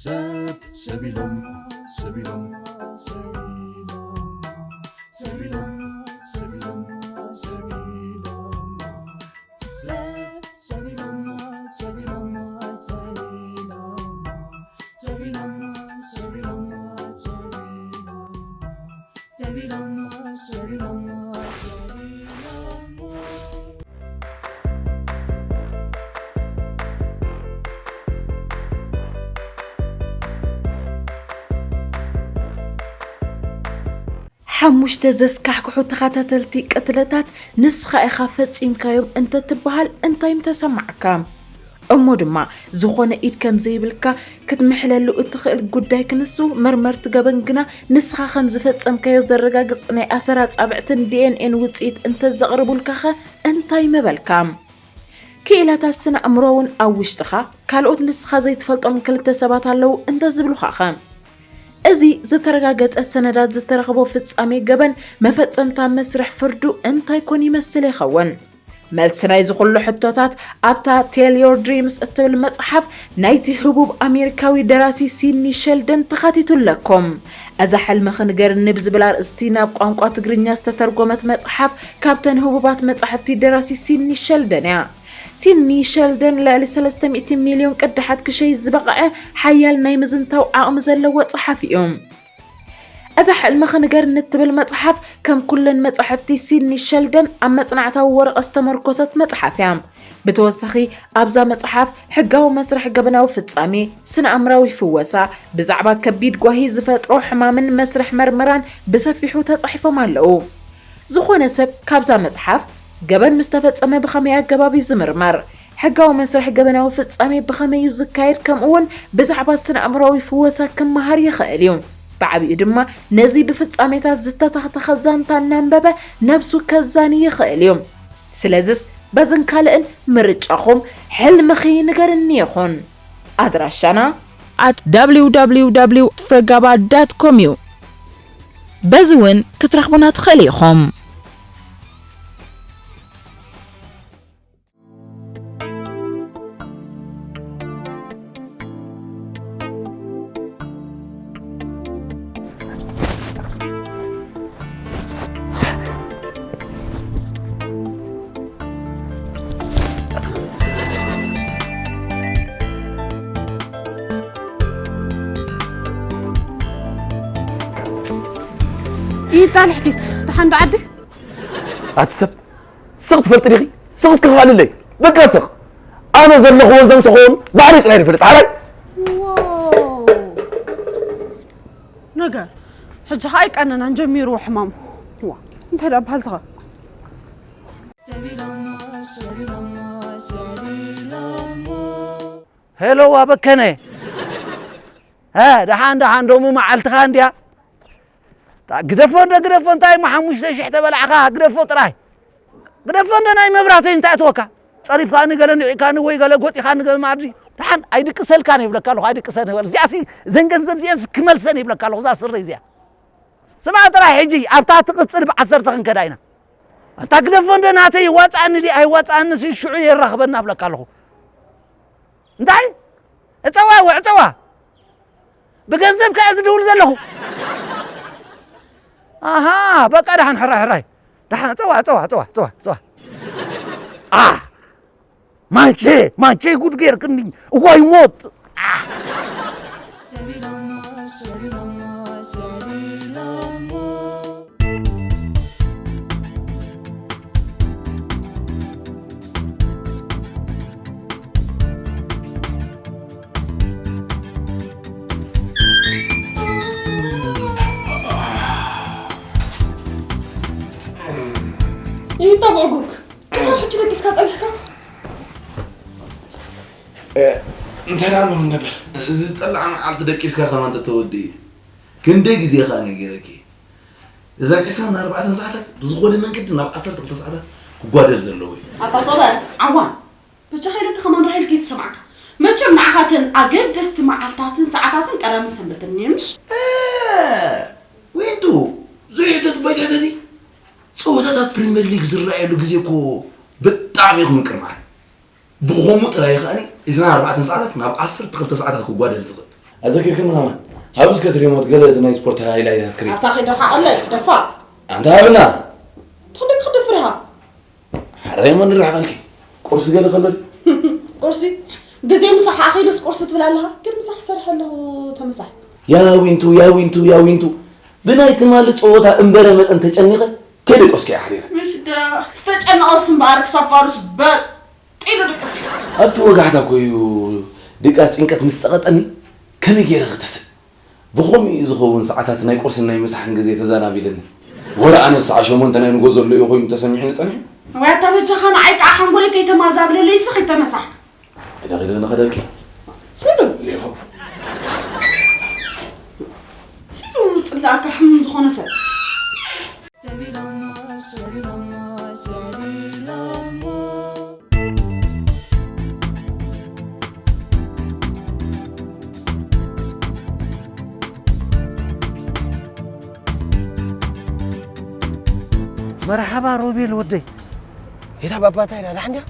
ሰብ ሰብ ኢሎም ሰብ ኢሎም ሰብ ኢሎም ሰብ ኢሎም ሰብ ኢሎም ሰብ ኢሎም ሰብ ሰብ ኢሎም ሰብ ኢሎም ሰብ ኢሎም ሰብ ኢሎም ሰብ ኢሎም ሰብ ኢሎም ሰብ ኢሎም ሰብ ኢሎም ሓሙሽተ ዘስካሕክሑ ተኸታተልቲ ቅትለታት ንስኻ ኢኻ ፈጺምካዮም እንተትበሃል እንታይ ምተሰማዕካ? እሞ ድማ ዝኾነ ኢድ ከም ዘይብልካ ክትምሕለሉ እትኽእል ጉዳይ ክንሱ፣ መርመርቲ ገበን ግና ንስኻ ከም ዝፈጸምካዮ ዘረጋግጽ ናይ ኣሰር ኣጻብዕትን ዲ ኤን ኤን ውጽኢት እንተዘቕርቡልካኸ እንታይ ምበልካ? ክኢላታት ስነ ኣእምሮ እውን ኣብ ውሽጥኻ ካልኦት ንስኻ ዘይትፈልጦም ክልተ ሰባት ኣለዉ እንተዝብሉኻኸ? እዚ ዝተረጋገጸ ሰነዳት ዝተረኽቦ ፍጻሜ ገበን መፈጸምታ መስርሕ ፍርዱ እንታይ ኮን ይመስል ይኸውን? መልሲ ናይዚ ኩሉ ሕቶታት ኣብታ Tell Your Dreams እትብል መጽሓፍ ናይቲ ህቡብ ኣሜሪካዊ ደራሲ ሲድኒ ሸልደን ተኻቲቱ ኣለኩም። እዛ ሕልሚ ክንገርኒ ብዝብል ኣርእስቲ ናብ ቋንቋ ትግርኛ ዝተተርጎመት መጽሓፍ ካብተን ህቡባት መጻሕፍቲ ደራሲ ሲድኒ ሸልደን እያ። ሲድኒ ሸልደን ልዕሊ ሰለስተ ሚእቲ ሚልዮን ቅዳሓት ክሸይ ዝበቕዐ ሓያል ናይ ምዝንታው ዓቕሚ ዘለዎ ጸሓፊ እዩ። እዛ ሕልሚ ክንገርኒ እትብል መጽሓፍ ከም ኩለን መጻሕፍቲ ሲድኒ ሸልደን ኣብ መጽናዕታዊ ወረቐት ዝተመርኮሰት መጽሓፍ እያ። ብተወሳኺ ኣብዛ መጽሓፍ ሕጋዊ መስርሕ ገበናዊ ፍጻሜ፣ ስነ ኣእምራዊ ፍወሳ፣ ብዛዕባ ከቢድ ጓሂ ዝፈጥሮ ሕማምን መስርሕ መርመራን ብሰፊሑ ተጻሒፎም ኣለዉ። ዝኾነ ሰብ ካብዛ መጽሓፍ ገበን ምስ ተፈጸመ ብኸመይ ኣገባብ እዩ ዝምርመር? ሕጋዊ መስርሕ ገበናዊ ፍጻሜ ብኸመይ እዩ ዝካየድ? ከምኡ እውን ብዛዕባ ስነ ኣእምሮዊ ፍወሳ ክመሃር ይኽእል እዩ። ብዓቢኡ ድማ ነዚ ብፍጻሜታት ዝተተኽተኸ ዛንታ እናንበበ ነብሱ ከዛኒ ይኽእል እዩ። ስለዝስ በዝን ካልእን ምርጫኹም ሕልምኺ ንገርኒ ይኹን። ኣድራሻና at www ፍረጋባ ዳት ኮም እዩ። በዚ እውን ክትረኽቡና ትኽእሉ ኢኹም። ይጣል ሕቲት ደሓን ዶ ዓዲ ኣቲ ሰብ ስቕ ትፈልጢ ዲኺ? ስቕ እስኪ ክፋልለይ በቃ ስቕ። ኣነ ዘለኽዎን ዘምሰኽዎን ባዕለይ ጥራይ ዝፈልጥ ሓራይ። ነገር ሕጂ ኸዓ ኣይቀነናን ጀሚርዎ ሕማሙ። ዋ እንታይ ደኣ በሃል ዝኸ ሄሎ ኣበከነ። እ ደሓን ደሓን ዶሙ መዓልትኻ እንድያ። ግደፎ እንደ ግደፎ እንታይ እሞ ሓሙሽተ ሽሕ ተበላዕኻ ግደፎ ጥራይ። ግደፎ እንደ ናይ መብራህተይ እንታይ እትወካ? ጸሪፍካኒ ገለ ንዒካኒ ወይ ገለ ጎጢኻኒ ገለ ማዕድሪ። ደሓን ኣይድቅሰልካን ይብለካ ኣለኹ ኣይድቅሰን ይበል። እዚኣሲ ዘን ገንዘብ እዚአን ክመልሰን ይብለካ ኣለኹ እዛ ስረይ እዚኣ። ስማዕ ጥራይ ሕጂ ኣብታ ትቕጽል ብዓሰርተ ክንከዳ ኢና። ኣንታ ግደፎ እንደ ናተይ ይዋጻኣኒ ድዩ ኣይዋጻኣንሲ ሽዑ የራኽበና እብለካ ኣለኹ። እንታይ? ዕጸዋ እወ ዕጸዋ። ብገንዘብ ከኣ ዝድውል ዘለኹ። ኣሃ በቃ ደሓን ሕራይ ሕራይ። ደሓን ዕጸዋ ዕጸዋ ዕጸዋ ዕጸዋ ዕጸዋ። ኣ ማንቼ ማንቼ ጉድ ጌርክኒ። እዋይ ሞት። ይታ ብዕጉግ ክሳብ ሕጂ ደቂስካ ጸኒሕካ? እንታይ ደኣ ሎሚ ነበር ዝጠላዕ መዓልቲ ደቂስካ ከማን ተተወዲ እዩ። ክንደይ ግዜ ከኣ ነጊረኪ። እዘን ዕስራን ኣርባዕተን ሰዓታት ብዝኾነ መንገዲ ናብ ዓሰርተ ክልተ ሰዓታት ክጓደል ዘለዎ እዩ። ኣታ ሰበ ዓዋን ብቻ ከይደቂ ከማን ራሄል ከይትሰምዓካ። መቸም ንዓኻ ተን ኣገደስቲ መዓልታትን ሰዓታትን ቀዳምን ሰንበትን እየን ምሽ? እ ዊንቱ ዘይሕተት ባይትሕተቲ ጸወታታት ፕሪምየር ሊግ ዝረኣየሉ ግዜ እኮ ብጣዕሚ እዩ ክምቅር መዓል። ብኸምኡ ጥራይ እዩ ከኣኒ ዕስራን ኣርባዕተን ሰዓታት ናብ ዓሰርተ ክልተ ሰዓታት ክጓደል ዝኽእል። ኣዘኪርክኒ ከማን። ሃብ እስከ እቲ ሪሞት ገለ እቲ ናይ ስፖርት ሃይላይታት ክርኢ። ኣታ ኺዶ ሓቐለይ፣ ደፋር። ኣንታ ሃብና። እንታይ ደቂ ክደፍር ኢኻ? ሓራይ እሞ ንራኸበልኪ። ቁርሲ ገለ ከሎ ድዩ? ቁርሲ? ግዜ ምሳሕ ኣኺሉስ ቁርሲ ትብል ኣለኻ? ግን ምሳሕ ክሰርሕ ኣለኹ ተመሳሕ። ያ ዊንቱ፣ ያ ዊንቱ፣ ያ ዊንቱ። ብናይ ትማሊ ጸወታ እምበረ መጠን ተጨኒቐ ከይደቀስኩ እየ ሓዲረ። ምሽ ዶ ዝተጨነቐስ እምበኣር ክሳብ ፋሩስ በጥ ኢሉ ድቅስ እዩ። ኣብቲ ወጋሕታ እኮ እዩ ድቃስ ጭንቀት ምስ ጸቐጠኒ ከመይ ገይረ ክትስእ? ብኸምኡ እዩ ዝኸውን ሰዓታት ናይ ቁርስን ናይ ምሳሕን ግዜ ተዛናቢልኒ። ወረ ኣነ ሰዓ ሸሞንተ ናይ ንጎ ዘሎ እዩ ኮይኑ ተሰሚዑኒ ጸኒሑ። ወይ ኣታ በጃኻ ንዓይ ከዓ ሓንጎለይ ከይተማዛብለለይሲ ከይተመሳሕ። እዳ ኺደ ንኸደልኪ። ሲሉ። ሌፎ። ሲሉ ጽላእካ ሕሙም ዝኾነ ሰብ። ሰቢሎሞ፣ ሰቢሎሞ፣ ሰቢሎሞ። መርሓባ ሮቤል ወደይ። የታ ባባታይ ዳ ደሓን ዲያ?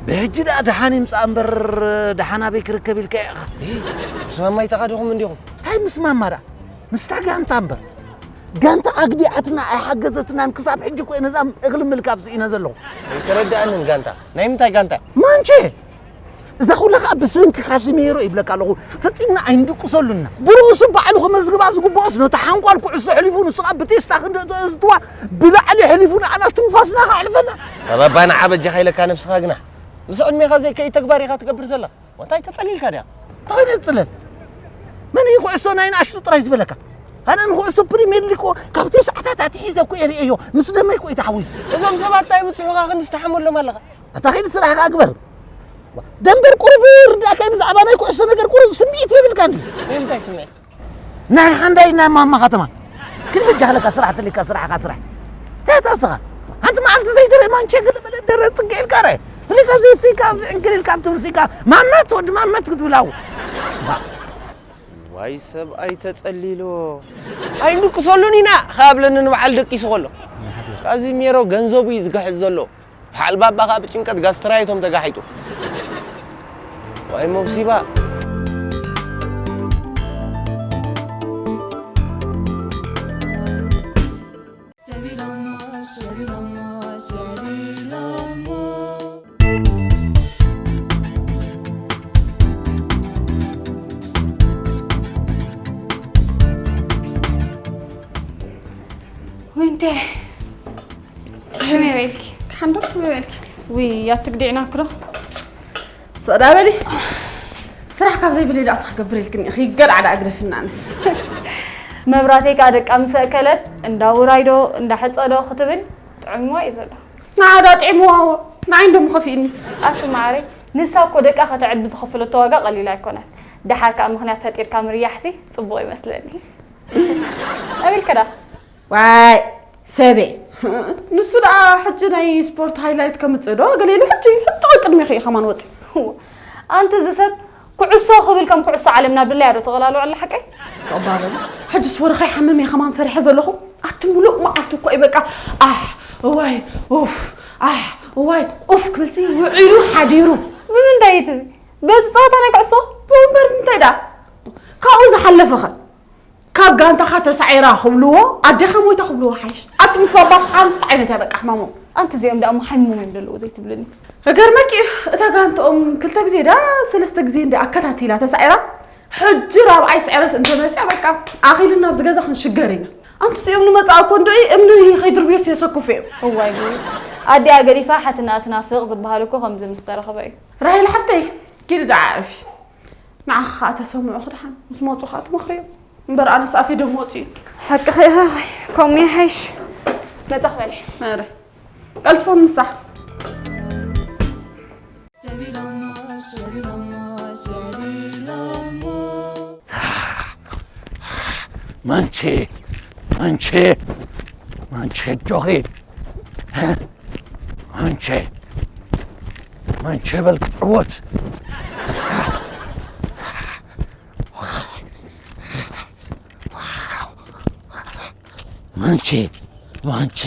ብሕጂ ደኣ ደሓን ይምጻእ እምበር፣ ደሓን ኣበይ ክርከብ ኢልካ ኢኻ? እ፣ ምስ ማማ ይተቓደኹም እንዲኹም? እንታይ ምስ ማማ ደኣ? ምስታ ጋንታ እምበር። ጋንታ ኣግዲዓትና ኣይሓገዘትናን፣ ክሳብ ሕጂ እኮ እየ ነዛ እኽሊ ምልካብ ስኢነ ዘለኹ። ኣይተረድኣንን ጋንታ። ናይ ምንታይ ጋንታ? ማንቼ! እዛ ኩላ ከኣ ብሰንኪ ካሲሜሮ ይብለካ ኣለኹ። ፈጺምና ኣይንድቅሰሉና። ብርእሱ ባዕሉ ክመዝግባ ዝግብኦስ ነታ ሓንኳል ኩዕሶ ኣሕሊፉ፣ ንሱ ከኣ ብቴስታ ክንዲ እተእዝትዋ ብላዕሊ ኣሕሊፉ ንዓና ትንፋስና ከሕልፈና። ባባ ንዓ በጃኻ ኢለካ ነብስኻ ግና። ምስ ዕድሜኻ ዘይከይድ ተግባር ኢኻ ትገብር ዘላ። እንታይ ተጸሊልካ ድያ? እንታይ ነጽለል? መን እዩ ኩዕሶ ናይ ንኣሽቱ ጥራይ ዝበለካ? ኣነ ንኩዕሶ ፕሪምየር ሊግ እኮ ካብ ተሽዓታት ኣትሒዘ እኮ እየ ርእየዮ። ምስ ደመይ እኮ እዩ ተሓዊሱ። እዞም ሰባት እንታይ ይብጽሑኻ ክንዲ ዝተሓመሎም ኣለኻ? ኣታ ኸይዲ ስራሕኻ ግበር። ደንበር ቁሩብ ርዳእካ እዩ ብዛዕባ ናይ ኩዕሶ ነገር ቁሩብ ስምዒት የብልካ እንዲ። ናይ ምንታይ ስምዒት? ናይ ሓንዳይ ናይ ማማ ከተማ። ግን በጃ ክለካ ስራሕ ትልካ ስራሕኻ ስራሕ። እንታይ ታስኻ? ሓንቲ መዓልቲ ዘይትርኢ ማንቸ ገለ በለ ደረ ጽጌ ኢልካ ርአ። ፍሊካ ዘይትስኢካ ኣብዚ ዕንክሊልካ ኣብ ትብል ስኢካ ማመት ወዲ ማመት ክትብል ኣው። ዋይ ሰብኣይ ተጸሊሎ። ኣይንድቅሰሉን ኢና ካብለኒ ንበዓል ደቂሱ ከሎ። ካዚሜሮ ገንዘቡ እዩ ዝግሕጽ ዘሎ። በዓል ባባ ከኣ ብጭንቀት ጋስትራይቶም ተጋሒጡ። ዋይ መብሲባ። ሰቢሎሞ፣ ሰቢሎሞ፣ ሰቢሎሞ። ወይንተ፣ ከመይ በልኪ? ደሓን ዶ? ከመይ በልኪ? ውይ፣ ኣትግዲዕና እኮ ዶ? ስቕ ዳ በሊ። ስራሕ ካብ ዘይብለይ ዶ ኣታ ክገብር ኢልክኒ ኢኺ? ገድዓ ደኣ ግደፍኒ ኣነስ። መብራተይ ከኣ ደቃ ምስ ኣእከለት፣ እንዳ ውራይ ዶ፣ እንዳ ሕጸ ዶ ክትብል ጥዕምዋ እዩ ዘሎ። ንዓ ዳ ጥዕምዋ፣ ንዓይ እንዶ ምኸፊእኒ። ኣቲ መዓረይ፣ ንሳ እኮ ደቃ ከተዕቢ ዝኸፈለቶ ዋጋ ቀሊል ኣይኮነን። ደሓር ከኣ ምኽንያት ፈጢርካ ምርያሕሲ ጽቡቕ ይመስለኒ። ኣቢልከ ዳ? ዋይ፣ ሰበይ። ንሱ ደኣ ሕጂ ናይ ስፖርት ሃይላይት ከምጽእ ዶ? ገለ ኢሉ ሕጂ፣ ሕጂ ቅድሜኺ እዩ ከማን ወጺኡ። እወ። ኣንቲ እዚ ሰብ ኩዕሶ ክብል ከም ኩዕሶ ዓለም ናብ ድላያ ዶ ተቐላልዖ ኣላ ሓቀይ? ጸባ በሉ። ሕጅስ ወረ ከይሓምም እየ ከማን ፈሪሐ ዘለኹ። ኣቲ ሙሉእ መዓልቲ እኮ እዩ በቃ፣ ኣሕ፣ እዋይ፣ ኡፍ፣ ኣሕ፣ እዋይ፣ ኡፍ ክብልሲ ውዒሉ ሓዲሩ። ብምንታይ እዩ እቲ? በዚ ጸወታ ናይ ኩዕሶ? ብእምበር ብምንታይ ደኣ? ካብኡ ዝሓለፈኸ? ካብ ጋንታኻ ተሳዒራ ክብልዎ፣ ኣዴኻ ሞይታ ክብልዎ ሓይሽ። ኣቲ ምስ ባባስ ሓንቲ ዓይነት እያ በቃ ሕማሞም። ኣንቲ እዚኦም ደኣ እሞ ሓሚሞም እዮም ዘለዉ ዘይትብልኒ። እገርመኪ እዩ፣ እታ ጋንትኦም ክልተ ግዜ ዳ ሰለስተ ግዜ እንደ ኣከታቲላ ተሳዒራ፣ ሕጂ ራብዓይ ስዕረት እንተመጽያ በቃ ኣኺልና ኣብዚ ገዛ ክንሽገር ኢና። ኣንቲ እዚኦም ንመጻእ እኮ እንዶ እምኒ ከይድርብዮስ የሰክፉ እዮም። እዋይ ጉድ። ኣዲኣ ገዲፋ ሓትንኣ ትናፍቕ ዝበሃል እኮ ከምዚ ምስ ተረኸበ እዩ። ራሄል ሓፍተይ፣ ኪዲ ደኣ ኣዕርፊ። ንዓኺ ኸኣ ተሰምዑ ክድሓን፣ ምስ መጹ ኸኣ ትመኽርዮም። እምበር ኣነስ ኣፈይ ደም ወጺኡ። ሓቅኺ ኢኻ፣ ከምኡ ይሓይሽ። መጻ ክበልሕ። ኧረ፣ ቀልጥፎም ምሳሕ። ማንቼ፣ ማንቼ፣ ማንቼ ጆኺ። ማንቼ፣ ማንቼ በል ክትዕወት። ማንቼ፣ ማንቼ።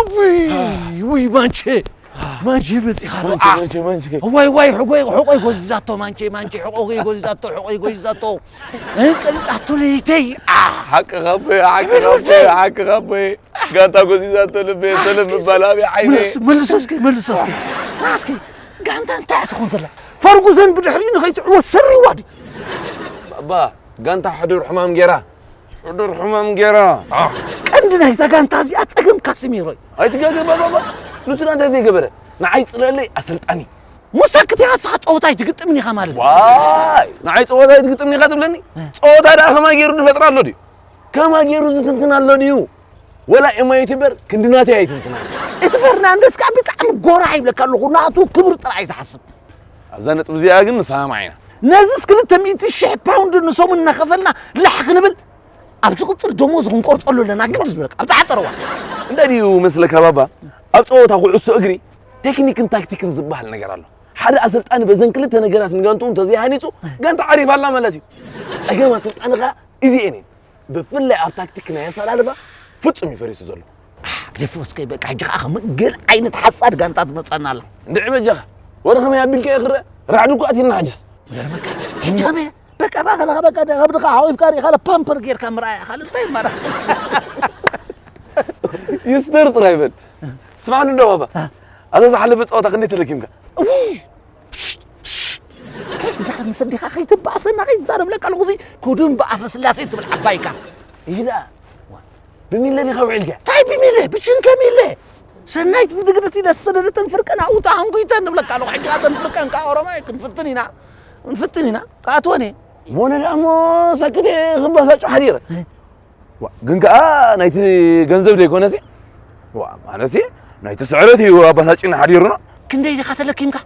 እውይ፣ ውይ ማንቼ፣ ማንቼ መጺኻ። ማንቼ፣ ማንቼ፣ ማንቼ። ዋይ፣ ዋይ፣ ሕቆይ፣ ሕቆይ ጎዚዛቶ፣ ማንቼ፣ ማንቼ፣ ሕቆይ ጎዚዛቶ፣ ሕቆይ ጎዚዛቶ። እንቅልጣቶ ለይተይ። ሓቂ ኻበይ፣ ሓቂ ኻበይ፣ ሓቂ ኻበይ። ጋንታ ጎዚዛቶ ልበይ፣ ሰለፍ ምባል ኣብይ ዓይነይ። መልስ፣ መልሶ እስኪ፣ መልሶ እስኪ። ና እስኪ፣ ጋንታ እንታይ እያ ትኾን ዘላ? ፈርጉሰን ብድሕሪኡ ንኸይትዕወት ሰሪዋ ድዩ? ባባ፣ ጋንታ ሕዱር ሕማም ጌራ። ሕዱር ሕማም ጌራ። ቀንዲ ናይዛ ጋንታ እዚኣ ጸገም ካሲሚሮ እዩ። ኣይትጋገ ባባ፣ ንሱ ዳ እንታይ ዘይገበረ? ንዓይ ጽለለይ ኣሰልጣኒ። ሙሳ ክትያ ንስኻ ጸወታ ኣይትግጥምን ኢኻ ማለት እዩ። ዋይ፣ ንዓይ ጸወታ ኣይትግጥምን ኢኻ ትብለኒ? እ። ጸወታ ደኣ ከማይ ገይሩ ዝፈጥራ ኣሎ ድዩ? ከማይ ገይሩ ዝትንትን ኣሎ ድዩ? ወላ ኤማይቲ በር ክንዲ ናተይ ኣይትንትና። እቲ ፈርናንደስ ከኣ ብጣዕሚ ጎራሕ ይብለካ ኣለኹ፣ ናቱ ክብሪ ጥራይ ዝሓስብ። ኣብዛ ነጥቢ እዚኣ ግን ንሰማማዕ ኢና። ነዚስ ክልተ ሚእቲ ሽሕ ፓውንድ ንሰሙን እናኸፈልና ላሕ ክንብል፣ ኣብ ዝቕጽል ደሞዝ ክንቆርጸሉ ኣለና፣ ግድድ ይብለካ፣ ኣብ ዝሓጸረ እዋን። እንታይ ድዩ መስለካ ባባ? ኣብ ጸወታ ኩዕሶ እግሪ ቴክኒክን ታክቲክን ዝበሃል ነገር ኣሎ። ሓደ ኣሰልጣኒ በዘን ክልተ ነገራት ንጋንትኡ እንተዘይሃኒጹ፣ ጋንታ ዓሪፋ ኣላ ማለት እዩ። ጸገም ኣሰልጣኒ ኸኣ እዚኤን እየን። ብፍላይ ኣብ ታክቲክ ናይ ኣሰላልፋ ፍጹም እዩ ፈሪሱ ዘሎ። ኣሕ፣ ግደፎ እስከ በቃ፣ ሕጂ ኸኣ ከም ገለ ዓይነት ሓሳድ ጋንታ ትመጸና ኣላ። እንድዒ በጃኻ፣ ወረ ከመይ ኣቢልካ እየ ክረአ? ራዕዲ እኮ ኣትዩና ሕጅስ። ይገርመካ፣ ሕጂ ከመይ በቃ፣ ባዕልኻ በቃ፣ ከብድኻ ሓቒፍካ ርኢኻ፣ ፓምፐር ጌርካ ምርኣያ፣ ካልእ እንታይ ይመረጽ? ይስተር ጥራይ በል። ስማዕኒ እንዶ ባባ፣ እ። ኣብዛ ዝሓለፈ ጸወታ ክንደይ ተለኪምካ? እውይ! ከይትዛረብ ምስ ኣዴኻ ከይትበኣሰና ከይትዛረብ ለካ ኣለኹ። እዚ ክዱን ብኣፈ ስላሴ ትብል ዓባይካ። ይህ ደኣ ብሚለ ዲኻ ውዒልካ? እንታይ ብሚለ? ብሽንከ ሚለ። ሰናይት ብድግደት ኢለ ዝሰደደተን ፍርቀን ኣብኡ ተሃንጒተን ንብለካ ኣለኹ። ሕጂ እተን ፍርቀን ከኣ ኦሮማይ ክንፍትን ኢና። ክንፍትን ኢና። ክኣትወን እየ። ሞነ ደኣ እሞ ሳክት ክባሳጩ ሓዲረ። እ? ዋ፣ ግን ከኣ ናይቲ ገንዘብ ደይኮነሲ? ዋ፣ ማለትሲ ናይቲ ስዕረት እዩ ኣባሳጭና ሓዲሩና። ክንደይ ዲኻ ተለኪምካ?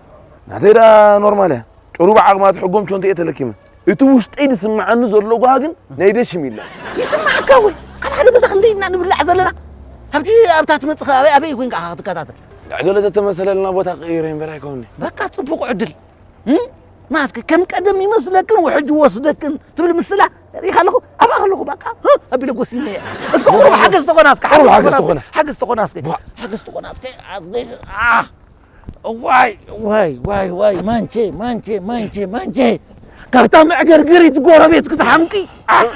ናተይ ደኣ ኖርማል እያ። ጭሩ ብዓቕማ ትሕጎም ቾንተ እየ ተለኪመ። እቲ ውሽጠይ ዝስምዓኒ ዘሎ ጓሃ ግን ናይ ደሽም ኢላ። ይስምዓካ ወይ? ካብ ሓደ ገዛ ክንደይ ኢና ንብላዕ ዘለና? ኣብቲ ኣብታ ትመጽእ ኣበይ ኣበይ ኮይንካ ኢኻ ክትከታተል? እንድዒ ገለ ተተመሰለልና ቦታ ክቕይረ እምበር ኣይኮንኒ። በቃ ጽቡቕ ዕድል። እም? ማለት ከም ቀደም ይመስለክን ውሕጅ ወስደክን ትብል ምስላ ርኢኻ ኣለኹ። ኣብኣ ከለኹ በቃ፣ ህ፣ ኣቢለ ጎሲመ እየ። እስከ ቁሩብ ሓገዝ ተኾና እስከ፣ ቁሩብ ሓገዝ ሓገዝ ተኾና እስከ፣ ተኾና። ሓገዝ ተኾና እስከ። ዋ። ሓገዝ ተኾና እስከ። ኣዝገ-፣ ኣህ። ዋይ፣ ዋይ፣ ዋይ፣ ዋይ፣ ማንቼ፣ ማንቼ፣ ማንቼ፣ ማንቼ። ካብታ መዕገርገሪት ጎረቤት ክትሓምቂ። ኣህ።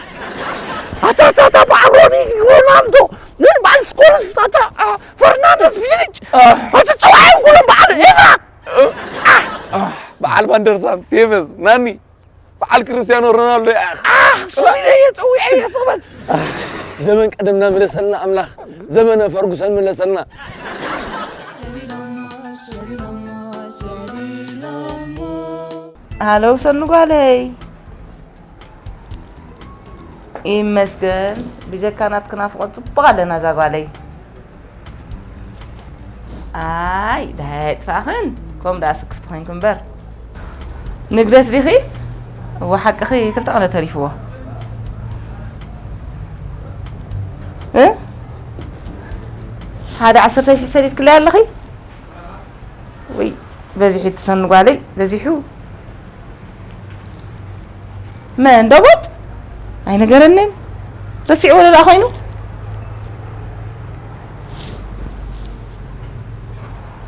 ኣታ፣ ኣታ፣ ኣታ፣ በዓል ሮኒ ሮናልዶ፣ ምን በዓል ስኮልስ፣ ኣታ፣ ኣ፣ ፈርናንደስ ቪሊች። ኣህ። ኣታ፣ ጸዋዕም ኩሎም በዓል ኤቭራ። ኣህ፣ በዓል ቫንደርሳም፣ ቴቨዝ፣ ናኒ፣ በዓል ክርስቲያኖ ሮናልዶ ይኣኽ። ኣህ፣ ሱስ ኢለ እየ ጸዊዐ እየ፣ ስቕ በል። ኣህ፣ ዘመን ቀደምና ምለሰልና ኣምላኽ፣ ዘመነ ፈርጉሰን ምለሰልና። ሃሎ፣ ሰኑ ጓለይ። ይመስገን፣ ብጀካ ናትኪ ናፍቖት ጽቡቕ ኣለና እዛ ጓለይ። ኣይ፣ ደሃይ ኣይጥፋእኽን፣ ከምኡ ደኣ ስክፍቲ ኮይንኪ እምበር። ንግደት ዲኺ? እወ፣ ሓቅኺ፣ ክልተ ቅነ ተሪፍዎ። እ? ሓደ ዓሰርተ ሽሕ ሰዲድክለይ ኣለኺ? ወይ በዚሑ ትሰኑ ጓለይ፣ በዚሑ። መን ደቦጭ? ኣይነገረንን። ረሲዕዎ ደኣ ኮይኑ።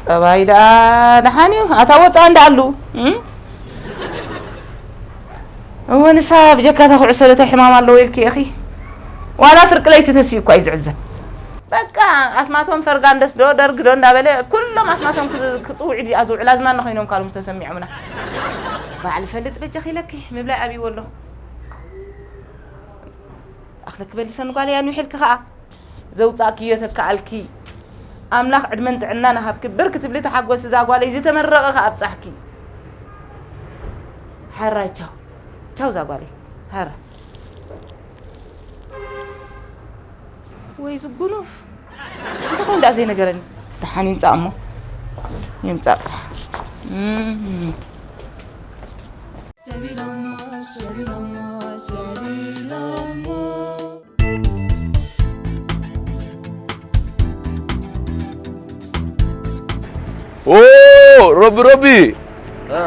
ጠባይ ደኣ ደሓን እዩ። ኣታ ወፃ እንዳ ኣሉ። እም? እወ፣ ንሳ ብጀካ እታ ኩዕሶ ዶ እንታይ ሕማም ኣለዎ ኢልኪ ኢኺ? ዋላ ፍርቂ ለይቲ ተሲኡ እኳ እዩ ዝዕዘብ። በቃ፣ ኣስማቶም ፈርጋንደስ ዶ፣ ደርግ ዶ እንዳበለ፣ ኩሎም ኣስማቶም ክዝ-፣ ክጽውዑ ድኣ ዝውዕል ኣዝማነ ኮይኖም ካልኦምስ ተሰሚዖምና። ባዕሊ ፈልጥ በጃኺ ኢለኪ፣ ምብላይ ኣብይዎ ኣሎ። ኣኽለኪ በሊ ሰኑ ጓለይ፣ ኣንዊሐልኪ ኸኣ። ዘውጻእክዮ ተከኣልኪ። ኣምላኽ ዕድመን ጥዕናን ሃብኪ። ብር ክትብሊ ተሓጎሲ እዛ ጓለይ፣ ዝተመረቐ ከኣ ኣብጻሕኪ። ሓራይ ቻው። ቻው እዛ ጓለይ። ሓራ። ወይ ዝጉኑፍ። እንታይ ኮይኑ ደኣ ዘይነገረኒ? ደሓን ይምጻእ እሞ። ይምጻእ ጥራሕ። እም። ኦ፣ ሮቢ፣ ሮቢ። እ፣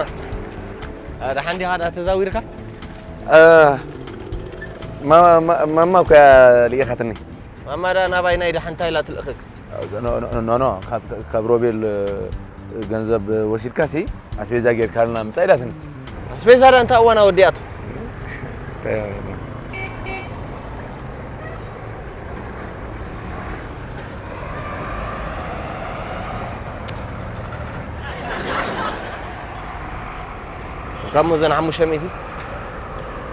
እ፣ ደሓን ዲኻ? ደኣ ተዛዊርካ? እ፣ ማ-፣ ማ-፣ ማማ እኮ እያ ልኢኻትኒ። ማማ ደኣ ናባይ ናይ ደሓን እንታይ ኢላ ትልእኽክ? ኖ ኖ ኖ፣ ካብ ሮቤል ገንዘብ ወሲድካ ሲ ኣስቤዛ ጌርካልና ምጻእ ኢላትኒ። ኣስቤዛ ዳ እንታይ እዋን ኣወዲኣቶ? ካብ መዘን ሓሙሽተ ሚእቲ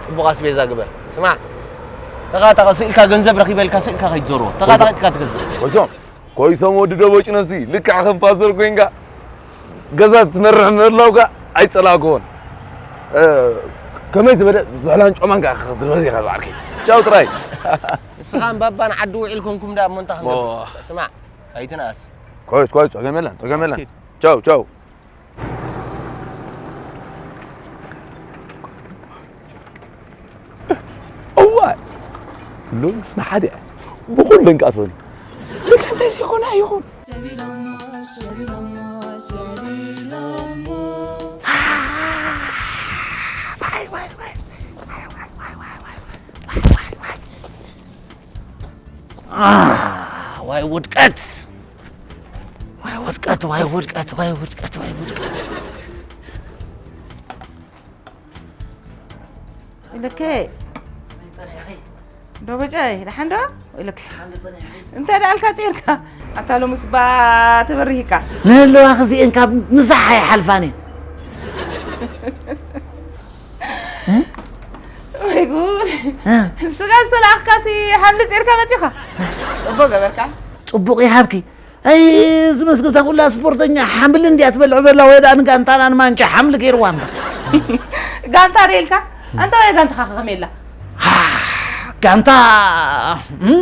ጽቡቕ ኣስቤዛ ግበር። ስማዕ፣ ተቓ ተቓ ስእልካ ገንዘብ ረኺበልካ ስእልካ ከይትዞርዎ። ተቓ ተቓ ኢልካ ትገዝእ። ወዞም ኮይሶም ወዲ ደቦጭ ነሲ ልክዕ ከም ፓስተር ኮይንካ ገዛ ትመርሕ ምህላውካ ኣይጸላእክዎን። እ፣ ከመይ ዝበለ ዝሕላን ጮማን ከኣ ክትረሪ ኢኻ ዝዓርከይ። ቻው ጥራይ። ንስኻ እምባባን ዓዲ ውዒል ኮንኩም ደኣ እሞ እንታይ ክንገብር? ሞ። ስማዕ፣ ኣይትንኣስ። ኮይስ፣ ኮይስ፣ ጸገም የለን፣ ጸገም የለን። ኪድ። ቻው፣ ቻው። እዋይ! ሎምስ ንሓደ እያ። ብኹለን ከኣ ትበሉ። ልክዕ እንታይ ዘይኮነ ኣይኹን። ዋይ ውድቀት! ዋይ ውድቀት! ዋይ ውድቀት! ዋይ ውድቀት! ዋይ ውድቀት! ኢልከ ዶ በጨይ ደሓን ዶ ኢልክ እንታይ ደኣልካ ፂርካ ኣታ ሎምስ ባ ተበሪህካ ንህለዋ ክዚኤን ካብ ምሳሕ ኣይሓልፋን እየን። ወይ ጉድ እ? ስጋ ዝተላኣኽካ ሲ ሓምሊ ፂርካ መፂኻ ፅቡቅ ገበርካ ፅቡቅ ይሃብኪ። ኣይ፣ እዚ መስገታ ኩላ ስፖርተኛ ሓምሊ እንድያ ትበልዕ ዘላ፣ ወይ ደኣ ንጋንታና ንማንቻ ሓምሊ ገይርዋ እምበር። ጋንታ ደልካ? ኣንታ ወይ ጋንታኻ ከመይ ኣላ? ጋንታ፣ እም?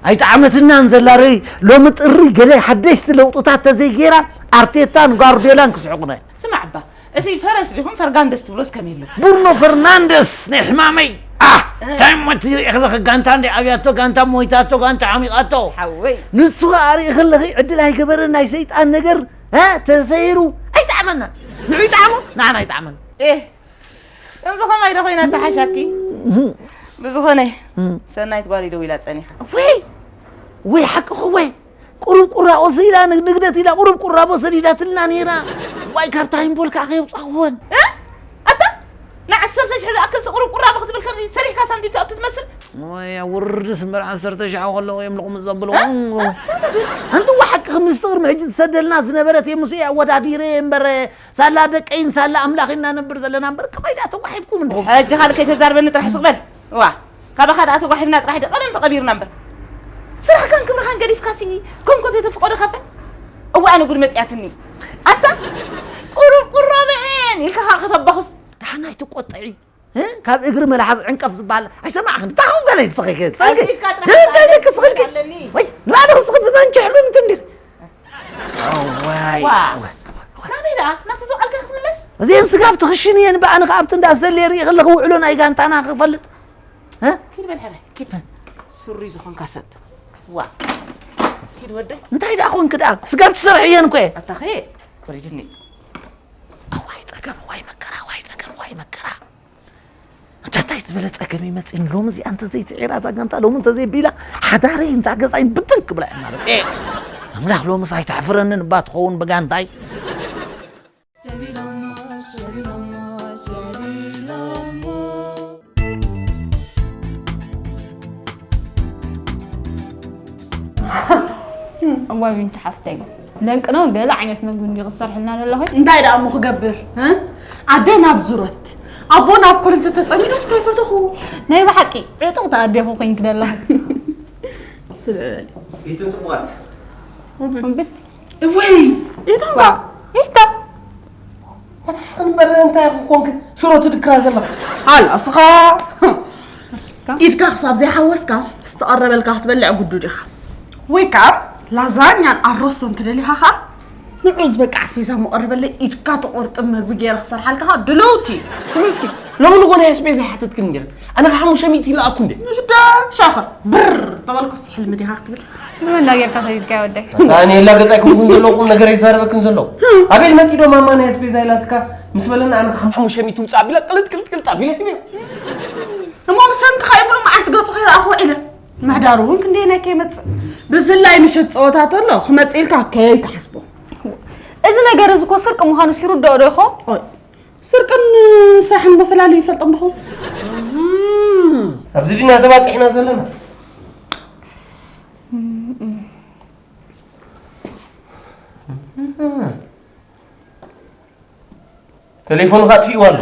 ኣይጠዓመትናን ዘላ ርይ፣ ሎሚ ጥሪ ገለ ሓደሽቲ ለውጥታት ተዘይገይራ፣ ኣርቴታን ጓርዲዮላን ክስሕቁና እዮም። ስማዕ እባ፣ እቲ ፈረስ ዲኹም ፈርጋንደስ ትብሎስ ከመይ ኣሎ? ብሩኖ ፈርናንደስ ናይ ሕማመይ። ኣህ፣ እ። እንታይ እሞ እቲ ሪኢ ከለኺ ጋንታ እንደ ኣብያቶ፣ ጋንታ ሞይታቶ፣ ጋንታ ዓሚቓቶ። ሓወይ። ንሱ ኸኣ ሪኢ ከለኺ ዕድል ኣይገበረን ናይ ሰይጣን ነገር፣ እ፣ ተሰይሩ ኣይጠዓመና። ንዑ ይጠዓሞ፣ ንዓና ኣይጠዓመን። ኤህ፣ ከምዚ ኸማይ ዶ ኮይና ተሓሻኪ? እህ። ብዝኾነ፣ እህ። ሰናይት ጓል ደው ኢላ ጸኒሓ። ወይ፣ ወይ ሓቅኺ ወይ። ቁሩብ ቁራቦ ኢላ ንግደት ኢላ ቁሩብ ቁራቦ ሰዲዳትልና ነይራ። ዋይ፣ ካብታ ሂምቦል ከዓ ከየውፃእኽወን። እ? ኣታ ንዓሰርተ ሽሕ ዝኣክል ቁሩብ ቁራቦ ክትብል ከምዚ ሰሪሕካ ሳንቲም ትኣቱ ትመስል? ወይ፣ ውርድስ እምበር ዓሰርተ ሽሕ ከለዉ እዮም ልቕሙ ዘብልዎ። እ? ኣንትዋ ሓቅኺ ምስቲ ቅድሚ ሕጂ ትሰደልና ዝነበረት እየ ምስኡ ኣወዳዲረ እምበር ሳላ ደቀይን ሳላ ኣምላኽ ኢና ነብር ዘለና እምበር፣ ከመይ ደኣ ተጓሒፍኩም እንዲኹም? ሕጂ ካልእ ከይተዛርበኒ ጥራሕ ስቕ በል። እዋ፣ ካባኻ ደኣ ተጓሒፍና ጥራሕ ዶ ቀደም ተቐቢርና እምበር። ስራሕካን ክብርኻን ገዲፍካሲ ኮንኮት የተፍቆዶ ካፈ? እዋ፣ ኣነ ጉድ መጽያትኒ። ኣታ ቁሩብ ቁራበኤን ኢልካ ኸኣ ከተባኹስ። ደሓን ኣይትቆጥዒ። እ? ካብ እግሪ መልሓስ ዕንቀፍ ዝበሃል ኣይሰማዕኽን። እንታይ ኹም ገለ ይስኺ ገ-፣ ጸልጊ። ጸልጊ ኢልካ ጥራሕ እንታይ ኢልክ ስኺ? ኣለኒ። ወይ፣ ንባዕልኺ ስኺ ብመንኪ ሕሉም ትንዲር። ዋይ። ዋ። ናበይ ደኣ? ናብቲ ዝውዓልካ ክትምለስ? እዚአን ስጋብ ትኽሽን እየን፣ ብኣን ከኣ ኣብቲ እንዳ ዝተለየ ርኢ ከለኹ ውዕሎ ናይ ጋንታና ክፈልጥ። እ? ኪድ በል ሕራይ፣ ኪድ። ሱሪ ዝኾንካ ሰብ። ዋ። ኪድ ወደይ። እንታይ ደኣ ኾንክ ደኣ? ስጋብ ትሰርሕ እየን እኮ እየ። ኣታ ኸየ፣ ወሪድኒ። ኣዋይ ጸገም፣ ዋይ መከራ፣ ዋይ ጸገም፣ ዋይ መከራ። እንታይ እንታይ ዝበለ ጸገም ይመጽእኒ ሎሚ እዚኣ እንተዘይትዒራ እዛ ጋንታ ሎሚ እንተዘይቢላ ሓዳረይ እንታ ገዛይ ብትን ክብላ እየ ማለት እየ። ኣምላኽ ሎምስ ኣይተሕፍረንን እባ ትኸውን ብጋንታይ። እዋይ ዊንቲ ሓፍተይ ለንቅኖ ገለ ዓይነት መግቢ እንዲ ክሰርሕልና ዘለኹ እንታይ ደኣ እሞ ክገብር እ? ኣደ ናብ ዙረት ኣቦ ናብ ኮለል ተተጸሚዱስ ከይፈተኹ ናይ ብሓቂ ዕጡቕ ተኣዴኹ ኮይንክ ዘለኹ ይትን ጽቡቓት እምቢ እወይ ይታንካ ይታ ኣትስኽን በረ እንታይ ኢኹም ኮንክ ሽሮ ትድክራ ዘለኹ ኣላ እስኻ ኢድካ ክሳብ ዘይሓወስካ ዝተቐረበልካ ክትበልዕ ግዱድ ኢኻ ወይ ከዓ ላዛኛን ኣሮስቶን ተደሊኻ ኸዓ ንዑ ዝበቃ ኣስቤዛ ምቐርበለይ ኢድካ ትቑርጥም መግቢ ገይረ ክሰርሓልካ ኸዓ ድልውቲ ስሚ እስኪ ሎሚ ንጎ ናይ ኣስቤዛ ይሓተትክን እንዲያ ኣነ ሓሙሽተ ሚእቲ ይልኣኩ እንደ ሽዳ ሻኸ ብር ተበልኩስ ሕልሚ ዲኻ ክትብል ንመን ዳጌርካ ሰዲድካ ወደይ ኣታ ኣነ የላገጽ ኣይኮንኩን ዘለኹ ቁም ነገር ይዛረበክን ዘለኹ ኣቤል መጺዶ ማማ ናይ ኣስቤዛ ኢላትካ ምስ በለና ኣነ ሓሙሽተ ሚእቲ ውጻእ ኣቢላ ቅልጥ ቅልጥ ቅልጥ ኣቢለ ሂበዮ እሞ ምሰንቲ ኸይብሉ መዓልቲ ገጹ ከይረኣኹ ውዒለ ምሕዳሩ እውን ክንደየናይ ከይመጽእ፣ ብፍላይ ምሸት ጸወታ ተሎ ክመጽእ ኢልካ ከይትሓስቦ። እዚ ነገር እዚ እኮ ስርቂ ምዃኑ ሲርድኦ ዶ ይኾን? ኦይ፣ ስርቅን ስራሕን መፈላለዩ ይፈልጦም ድኹም? ኣብዚ ድና ተባፂሕና ዘለና። ቴሌፎንካ ኣጥፊእዋ ኣሎ።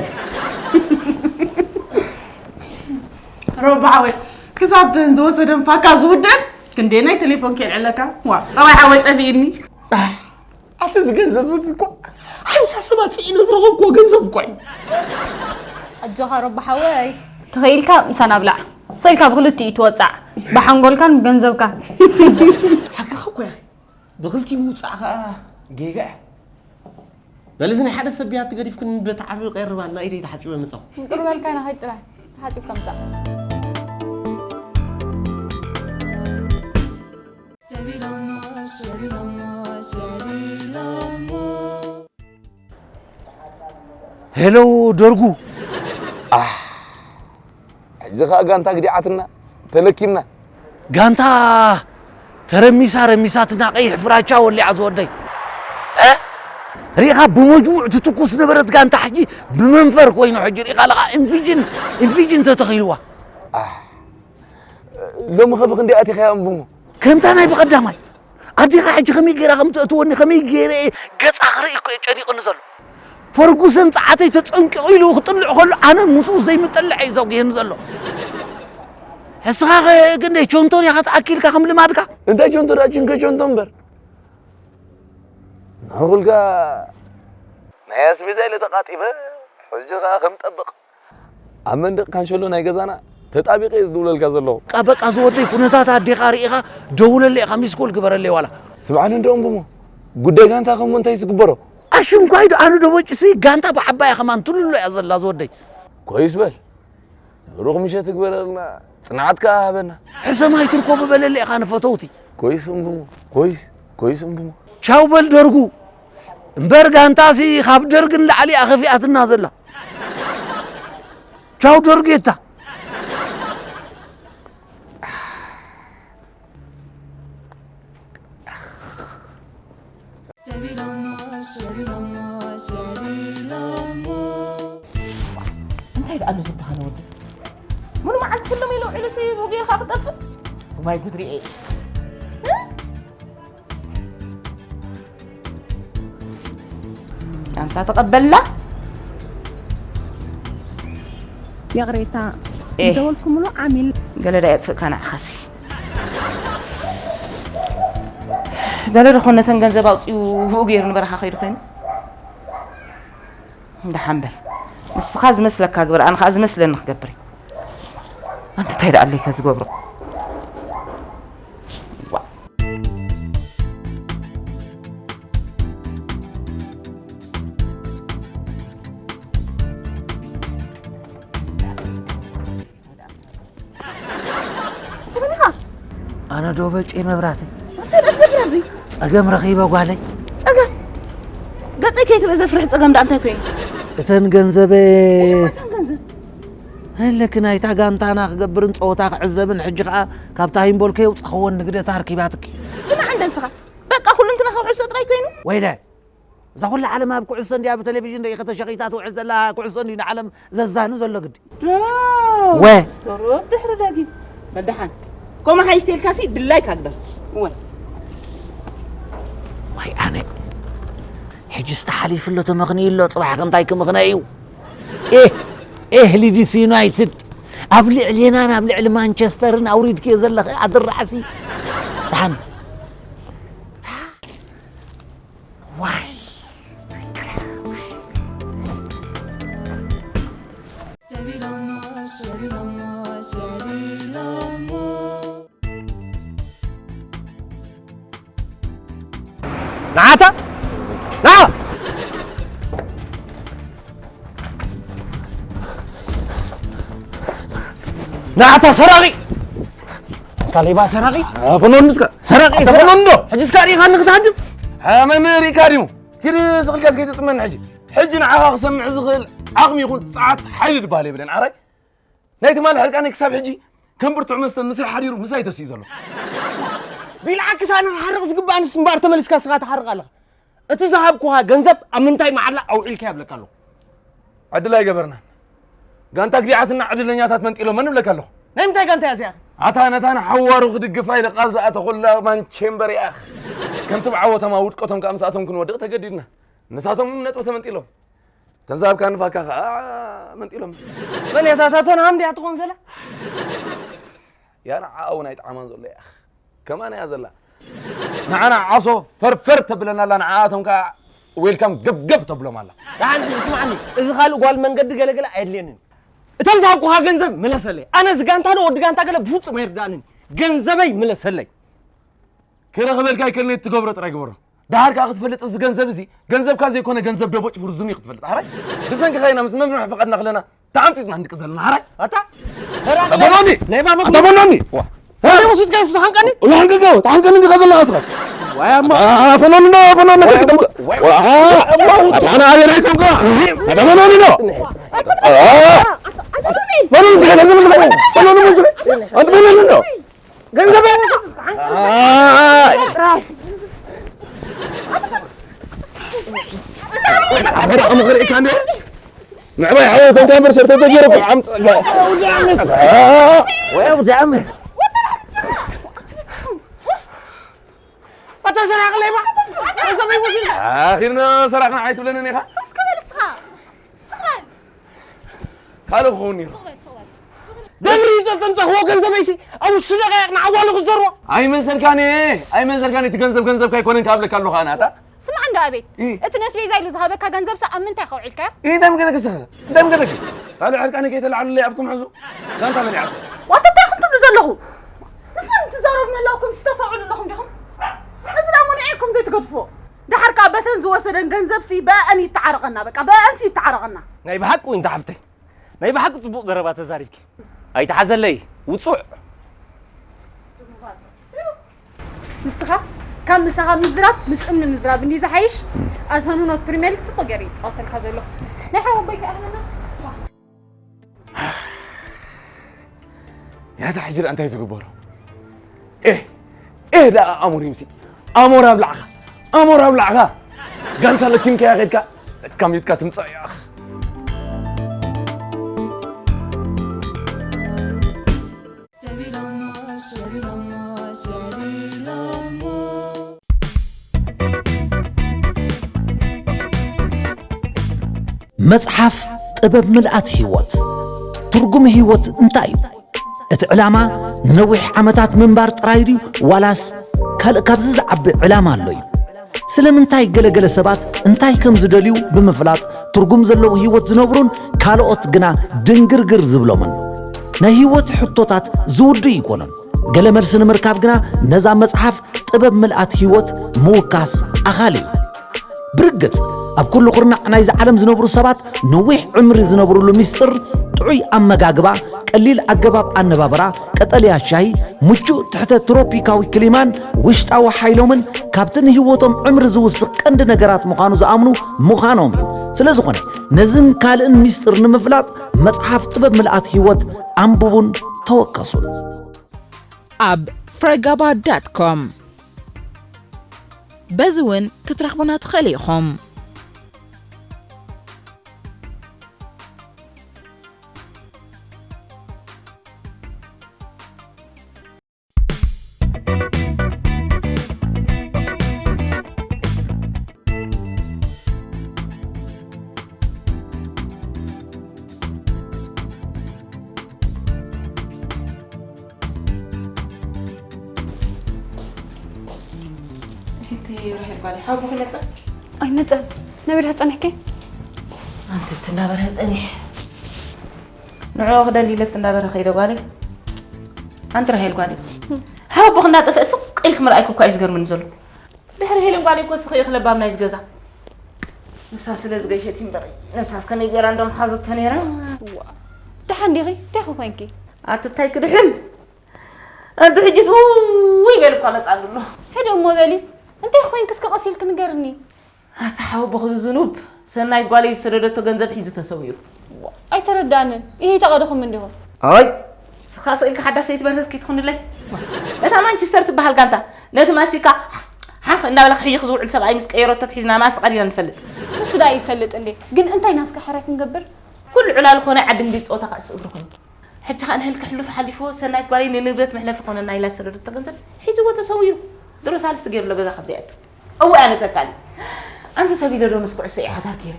ረባዓወይ፣ ክሳብ ዝወሰደን ፋካ ዝውደን ክንደየናይ ቴሌፎን ከልዕለካ? ዋ፣ ጠባይ ሓወይ ጠፊእኒ። ኣቲ ዝገንዘብ እዚ እኮ ሓምሳ ሰባት ስኢነ ዝረኸብኩዎ ገንዘብ እኮ እዩ። ኣጆኻ ረቢ ሓወይ። ተኸኢልካ ምሳና ብላዕ። ሰልካ ብክልቲኡ ትወጻዕ። ብሓንጎልካን ብገንዘብካን። ሓቅኻ እኮ እያ። ብክልቲኡ ምውጻእ ከዓ ጌጋ እያ። በል እዚ ናይ ሓደ ሰብ ብያቲ ገዲፍክን በቲ ዓቢ ቀርባልና ኢደይ ተሓጺበ ምጻኹ። ይቅር በልካ ኢና ከይድ ጥራይ። ተሓጺብካ ምጻእ። ሄሎ ደርጉ። ኣህ፣ ሕጂ ኸኣ ጋንታ ግዲዓትና፣ ተለኪምና። ጋንታ ተረሚሳ ረሚሳትና፣ ቀይሕ ፍራቻ ወሊዓ ዝወደይ። እ? ሪኢኻ ብመጅሙዕ ትትኩስ ነበረት ጋንታ፣ ሕጂ ብመንፈር ኮይኑ፣ ሕጂ ሪኢኻ ኣለኻ ኢንፊጅን፣ ኢንፊጅን ተተኺልዋ። ኣህ፣ ሎሚ ኸ ብኽንደይ ኣቲኻያ እምብሞ? ከምታ ናይ ብቐዳማይ። ኣዴኻ ሕጂ ከመይ ገይራ ከም ተእትወኒ፣ ከመይ ገይረ እየ ገጻ ክርኢ እኮ እዩ ጨኒቑኒ ዘሎ። ፈርጉሰን ጸዓተይ ተጸንቂቑ ኢሉ ክጥልዕ ከሎ፣ ኣነ ምስኡ ዘይምጠልዕ እዩ ዘጉህየኒ ዘሎ። ሕስኻ ኸ ክንደይ ቾንቶን ኢኻ ተኣኪልካ ከም ልማድካ? እንታይ ቾንቶ ደኣ፣ ችንከ ቾንቶ እምበር። ንኹልካ ናይ ኣስቤዛ ኢለ ተቓጢበ፣ ሕጂ ኸኣ ከም ጠብቕ። ኣብ መንደቕ ካንሸሎ ናይ ገዛና ተጣቢቐ እየ ዝድውለልካ ዘለኹ። በቃ በቃ ዝወደይ፣ ኩነታት ኣዴኻ ርኢኻ ደውለለይ ኢኻ፣ ሚስኮል ግበረለይ ዋላ። ስምዓኒ እንዶ እምብሞ፣ ጉዳይ ጋንታ ከምኡ እንታይ ዝግበሮ? ኣሽንኳይ ዶ ኣነ ዶ በጭሲ፣ ጋንታ ብዓባያ ከማን ትልሎ እያ ዘላ ዝወደይ። ኮይስ በል፣ ብሩኽ ምሸት ይግበረልና፣ ጽንዓት ከኣ ሃበና። ሕሰም ኣይትርከቡ በለለይ ኢኻ ንፈተውቲ። ኮይስ እምብሞ፣ ኮይስ፣ ኮይስ እምብሞ። ቻው በል ደርጉ። እምበር ጋንታሲ ካብ ደርግ ንላዕሊ እያ ከፊኣትና ዘላ። ቻው ደርጌታ። እንታይ ደኣ ኣሎ ዝበሃል ወዲ? ሙሉ መዓልቲ ፍልም ኢሉ ውዒሉ ሲ ጌርካ ክጠፍእ? እዋይ ጉድ ሪኤ። ኣንታ ተቐበላ። ይቕሬታ፣ ኤህ። ዝደወልኩምሉ ዓሚል። ገለ ዳ የጥፍእካ ንዓኻሲ? ገለ ዶ ኾን ነተን ገንዘብ ኣውፂኡ ብኡ ገይሩ ንበረኻ ከይዱ ኮይኑ? ደሓን በል። ንስኻ ዝመስለካ ግበር፣ ኣነ ኸዓ ዝመስለኒ ክገብር እየ። ኣንቲ እንታይ ደኣ ኣሎይ ከ ዝገብሮ? ዋ። ኣነ ዶ በጭ መብራተይ? እንታይ ደኣ ትገብር ኣብዚ? ጸገም ረኺበ ጓለይ። ጸገም? ገጸይ ከይትርኢ ዘፍርሕ ጸገም ደኣ እንታይ ኮይኑ? እተን ገንዘበ እተን ገንዘብ? ኣለኪ ናይታ ጋንታና ክገብርን ጸወታ ክዕዘብን፣ ሕጂ ኸኣ ካብታ ሂምቦል ከየውጻኽወን ንግደታ ኣርኪባትኪ። ስማዕ እንደ ንስኻ፣ በቃ ኩሉ እንትናኻ ኩዕሶ ጥራይ ኮይኑ? ወይለ፣ እዛ ኩላ ዓለም ኣብ ኩዕሶ እንድያ ብቴሌቪዥን ዶ ኢኻ ተሸኺታ ትውዕል ዘላ? ኩዕሶ እንድዩ ንዓለም ዘዛኑ ዘሎ ግዲ። ዶ? ወ። ዶሮ ድሕሪ ዳጊም። በል ደሓን። ከምኡ ሓይሽ ተልካሲ ድላይካ ግበር። እወ። ዋይ ኣነ። ሕጂስ ተሓሊፉ ኣሎ ተመኽንዩ ኣሎ፣ ጽባሕ ከ እንታይ ክምኽነ እዩ? ኤህ፣ ኤህ ሊድስ ዩናይትድ ኣብ ልዕሌናን ኣብ ልዕሊ ማንቸስተርን ኣውሪድክዮ ዘለኺ ኣድራዕሲ። ደሓን። ዋይ። ንዓታ ና። ንዓታ ሰራቂ። ኣታ ሌባ ሰራቂ። ፈኖን እስከ ሰራቂ። ኣታ ፈኖን ዶ? ሕጂ እስከ ሪኢኻኒ ክትሃድም? ኣመን ሪኢካ ድዩ? ኪድ ስኽልካ እስከ ተጽመን ሕጂ። ሕጂ ንዓኻ ክሰምዕ ዝኽእል ዓቕሚ ይኹን ጸዓት ሓይሊ ድበሃል የብለን። ዓራይ ናይ ትማሊ ሕርቃነይ ክሳብ ሕጂ ከም ብርቱዕ መስተ ምስይ ሓዲሩ ምሳይ ተስዩ ዘሎ። ቢልዓክስ ኣነ ክሓርቕ ዝግባእ ንሱ እምበኣር ተመሊስካ ስኻ ትሓርቕ ኣለኻ። እቲ ዝሃብኩኻ ገንዘብ ኣብ ምንታይ መዓላ ኣውዒልካ ይብለካ ኣለኹ። ዕድል ኣይገበርናን። ጋንታ ግዲዓትና ዕድለኛታት መንጢሎመን እብለካ ኣለኹ። ናይ ምንታይ ጋንታ እያ እዚኣ? ኣታ ነታ ንሓዋሩ ክድግፋ ኢለ ቃል ዝኣተኹላ ማንቸምበር እያ። ከምቲ ብዓወቶም ኣብ ውድቀቶም ከኣ ምስኣቶም ክንወድቕ ተገዲድና። ንሳቶም እውን ነጥቢ ተመንጢሎም። ተንዛብካ ንፋካ ከኣ መንጢሎም። በል እታ ታቶን ሃም ድያ ትኾን ዘላ? ያ ንዓኣ እውን ኣይጠዓማን ዘሎ እያ። ከማን እያ ዘላ። ንዓና ዓሶ ፈርፈር ተብለና ኣላ፣ ንዓኣቶም ከኣ ዌልካም ገብገብ ተብሎም ኣላ። ደሓን ሕጂ ስምዓኒ፣ እዚ ካልእ ጓል መንገዲ ገለገለ ኣየድልየንን። እቶም ዝሃብኩኻ ገንዘብ ምለሰለይ። ኣነ እዚ ጋንታ ዶ ወዲ ጋንታ ገለ ብፍጹም ኣይርድኣንን። ገንዘበይ ምለሰለይ። ክረኽበልካ ኣይከልኒ እትገብሮ ጥራይ ግበሮ። ደሓር ከኣ ክትፈልጥ እዚ ገንዘብ እዚ ገንዘብካ ዘይኮነ ገንዘብ ደቦጭ ፍርዙም እዩ ክትፈልጥ። ሓራይ ብሰንክኻ ኢና ምስ መምርሒ ፈቐድና ክለና ተዓምጺጽና ንድቂ ዘለና። ሓራይ ኣታ ሰራቂ በሎኒ! ሌባ ኣታ በሎኒ! ዋ! ሰራቂ ወስድ ጋር ዝሓንቀኒ? ዝሓንቀካ ተሓንቀኒ እንዲኻ ዘለኻ እስኻስ? ዋይ ኣሞ! ኣታ ፈሎኒ ዶ ፈሎኒ ወይ ኣሞ! ወይ ኣሞ! ኣታ ኣና ኣበይ ናይቶም ከ? ኣታ ፈሎኒ ዶ? ፈሎኒ ስለ ፈሎኒ ፈሎኒ ፈሎኒ ፈሎኒ ገንዘብ ኣበዳ ምኽርኢካ እንደ ምዕባይ ሓወይ ኮንካ እምበር ሸርተተ ገይረ ዓምፅ ወይ ኣውዳም ኣታ ሰራቂ ሌባ ገንዘብ ይወስድ ኣኺርና ሰራቅና ዓይትብለንን ኢኻ ስስ ክብል እስኻ ስቕ በል ካልእ ክኸውን እዩ ስቕ በል ስቕ በል ስቕ በል ደብሪ ይዘልጠምፀኽዎ ገንዘበይሲ ኣብ ውሽጢ ደቃይቕ ንዓዋሉ ክዘርዎ ኣይመሰልካኒ ኣይመሰልካኒ እቲ ገንዘብ ገንዘብካ ኣይኮነን ክኣብለካ ኣለኹ ኣነ ኣታ ስማዕ እንዶ ኣቤት እ። እቲ ነስቤዛ ኢሉ ዝሃበካ ገንዘብሲ ኣብ ምንታይ ከውዒልካዮ እንታይ ምገለክ ስኸ እንታይ ምገለክ ካልእ ዕርቃኒ ከይተላዕሉለይ ኣብኩም ሕዙ ጋንታ በሊዓቶ ዋታ እንታይ ኢኹም ትብሉ ዘለኹም ምስ መን ትዛረቡ ምህላውኩም ዝተሰውዕሉ ኣለኹም ዲኹም እዚ ዳሞ ንዒኩም ዘይትገድፍዎ ደሓር ከኣ በተን ዝወሰደን ገንዘብሲ በአን ይተዓረቐና በቃ በአንሲ ይተዓረቐና ናይ ብሓቂ ዊንታ ሓፍተይ ናይ ብሓቂ ጽቡቕ ዘረባ ተዛሪብኪ ኣይትሓዘለይ ውጹዕ ንስኻ ካብ ምሳኻ ምዝራብ ምስ እምኒ ምዝራብ እንዲ ዝሓይሽ ኣሰኑኖት ፕሪሚየር ሊግ ጽቡቕ ገይሩ ይጻወተልካ ዘሎ ናይ ሓወቦይ ከኣህለናስ ያታ ሕጂ እንታይ ዝግበሮ ኤህ ኤህ ደኣ ኣሞሪምሲ ኣሞራ ኣብላዕኻ ኣሞራ ኣብላዕኻ ጋንታ ለኪምካያ ኸድካ ለካሚትካ ትምጻእ እያ መጽሓፍ ጥበብ ምልኣት ህይወት ትርጉም ህይወት እንታይ እዩ? እቲ ዕላማ ንነዊሕ ዓመታት ምንባር ጥራይ ድዩ ዋላስ ካልእ ካብዚ ዝዓቢ ዕላማ ኣሎ እዩ? ስለምንታይ ገለገለ ሰባት እንታይ ከም ዝደልዩ ብምፍላጥ ትርጉም ዘለዎ ህይወት ዝነብሩን ካልኦት ግና ድንግርግር ዝብሎምን? ናይ ህይወት ሕቶታት ዝውዱ ይኮኑን። ገለ መልሲ ንምርካብ ግና ነዛ መጽሓፍ ጥበብ ምልኣት ህይወት ምውካስ ኣኻሊ እዩ። ብርግጽ ኣብ ኩሉ ኩርናዕ ናይዚ ዓለም ዝነብሩ ሰባት ነዊሕ ዕምሪ ዝነብሩሉ ምስጢር ጥዑይ ኣመጋግባ፣ ቀሊል ኣገባብ ኣነባብራ፣ ቀጠልያ ሻሂ፣ ምቹእ ትሕተ ትሮፒካዊ ክሊማን ውሽጣዊ ሓይሎምን ካብቲ ንህይወቶም ዕምሪ ዝውስኽ ቀንዲ ነገራት ምዃኑ ዝኣምኑ ምዃኖም እዩ። ስለዝኾነ ነዝን ካልእን ምስጢር ንምፍላጥ መጽሓፍ ጥበብ ምልኣት ህይወት ኣንብቡን ተወከሱን። ኣብ ፍረጋባ ዳት ኮም በዚ እውን ክትረኽቡና ትኽእሉ ኢኹም። ሽቲ ራሄል ጓል ሓቡ ክመጽእ ኣይመጸን። ናበይ ድኻ ጸኒሕኪ? ኣንቲ ትናበረ ጸኒሕ ንዕኡ ክደሊ ኢለ ትናበረ ከይደ ጓለይ። ኣንቲ ራሄል ጓለይ ሓቡ ክናጠፈ ስቕ ኢልክ ምርኣይኩ እኳ እዩ ዝገርምኒ ዘሎ። ድሕሪ ሄለን ጓለይ እኮ ስኺ እኽለባም ናይዚ ገዛ። ንሳ ስለ ዝገሸት እዩ እምበር፣ ንሳስ ከመይ ገይራ እንዶ ምሓዘቶ ነይራ? እዋ፣ ደሓን ዲኺ? እንታይ ኮንኪ? ኣቲ እንታይ ክድሕን? ኣንቲ ሕጂስ ውይ በል እኳ መጻሉ ኣሎ። ሕደ እሞ በሊ፣ እንታይ ኮንኪ እስከ ቀስ ኢልኪ ንገርኒ? ኣታ ሓወቦኺ ዝኑብ፣ ሰናይት ጓለይ ዝሰደደቶ ገንዘብ ሒዙ ተሰዊሩ። ኣይተረዳንን። ይሄ ተቐደኹም እንዲኹም። ኣይ፣ ስኺ ንስኻ ስቕ ኢልካ ሓዳስ ሰይቲ በርሀስ ከይትኹንለይ። እታ ማንቸስተር ትበሃል ጋንታ ነቲ ማስቲካ ሓኽ እንዳበለ ክሕይኽ ዝውዕል ሰብኣይ ምስ ቀየረቶ ትሒዝና ማስ ተቐዲና ንፈልጥ። ንሱ ዳ ይፈልጥ እንዴ? ግን እንታይ ናስካ ሕራይ ክንገብር? ኩሉ ዕላል ኮነ ዓዲ እንግሊዝ ጸወታ ክዕስ እግሪ ኮይኑ። ሕጂ ኸኣ ንህልክ ሕሉፍ ሓሊፍዎ ሰናይት ጓለይ ንንብረት መሕለፊ ኮነና ኢላ ዝሰደደቶ ገንዘብ ሒዝዎ ተሰዊሩ። ድሮ ሳልስቲ ገይሩ ለገዛ ካብ ዘይኣቱ። እወ ኣነ ተካሊ። ኣንቲ ሰብ ኢለ ዶ ምስ ኩዕሶ እየ ሓዳር ገይረ።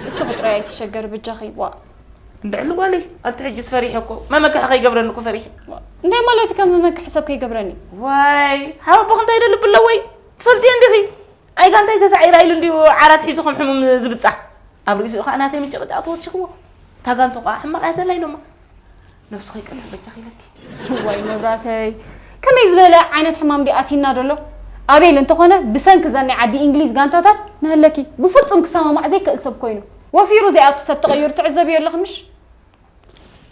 እስኺ ጥራይ ኣይትሸገሪ በጃኺ ዋእ። እንድዕሊ ጓለይ ኣቲ ሕጅስ ፈሪሐ እኮ መመክሒ ከይገብረኒ እኮ ፈሪሐ። እንታይ ማለት ከም መመክሒ ሰብ ከይገብረኒ? ዋይ ሓወቦኺ እንታይ ኢሉ ልቢ ኣለወይ ትፈልጥዮ እንዲኺ። ኣይ ጋንታይ ተሳዒራ ኢሉ እንድዩ ዓራት ሒዙ ከም ሕሙም ዝብጻሕ። ኣብ ርእሲኡ ከዓ ናተይ ምጭቕጫቕ ተወሲኽዎ። እታ ጋንቱ ከዓ ሕማቕ እያ ዘላ ኢሎማ። ነብስኺ ይቅንጥጥ በጃኺ ኢለኪ። ዋይ መብራተይ ከመይ ዝበለ ዓይነት ሕማም ድዩ ኣትዩና ዘሎ? ኣቤል እንተኾነ ብሰንኪ እዘን ናይ ዓዲ ኢንግሊዝ ጋንታታት ንሀለኪ ብፍጹም ክሰማማዕ ዘይክእል ሰብ ኮይኑ ወፊሩ ዘይኣቱ ሰብ ተቐይሩ ትዕዘብዮ ኣለኺ ምሽ?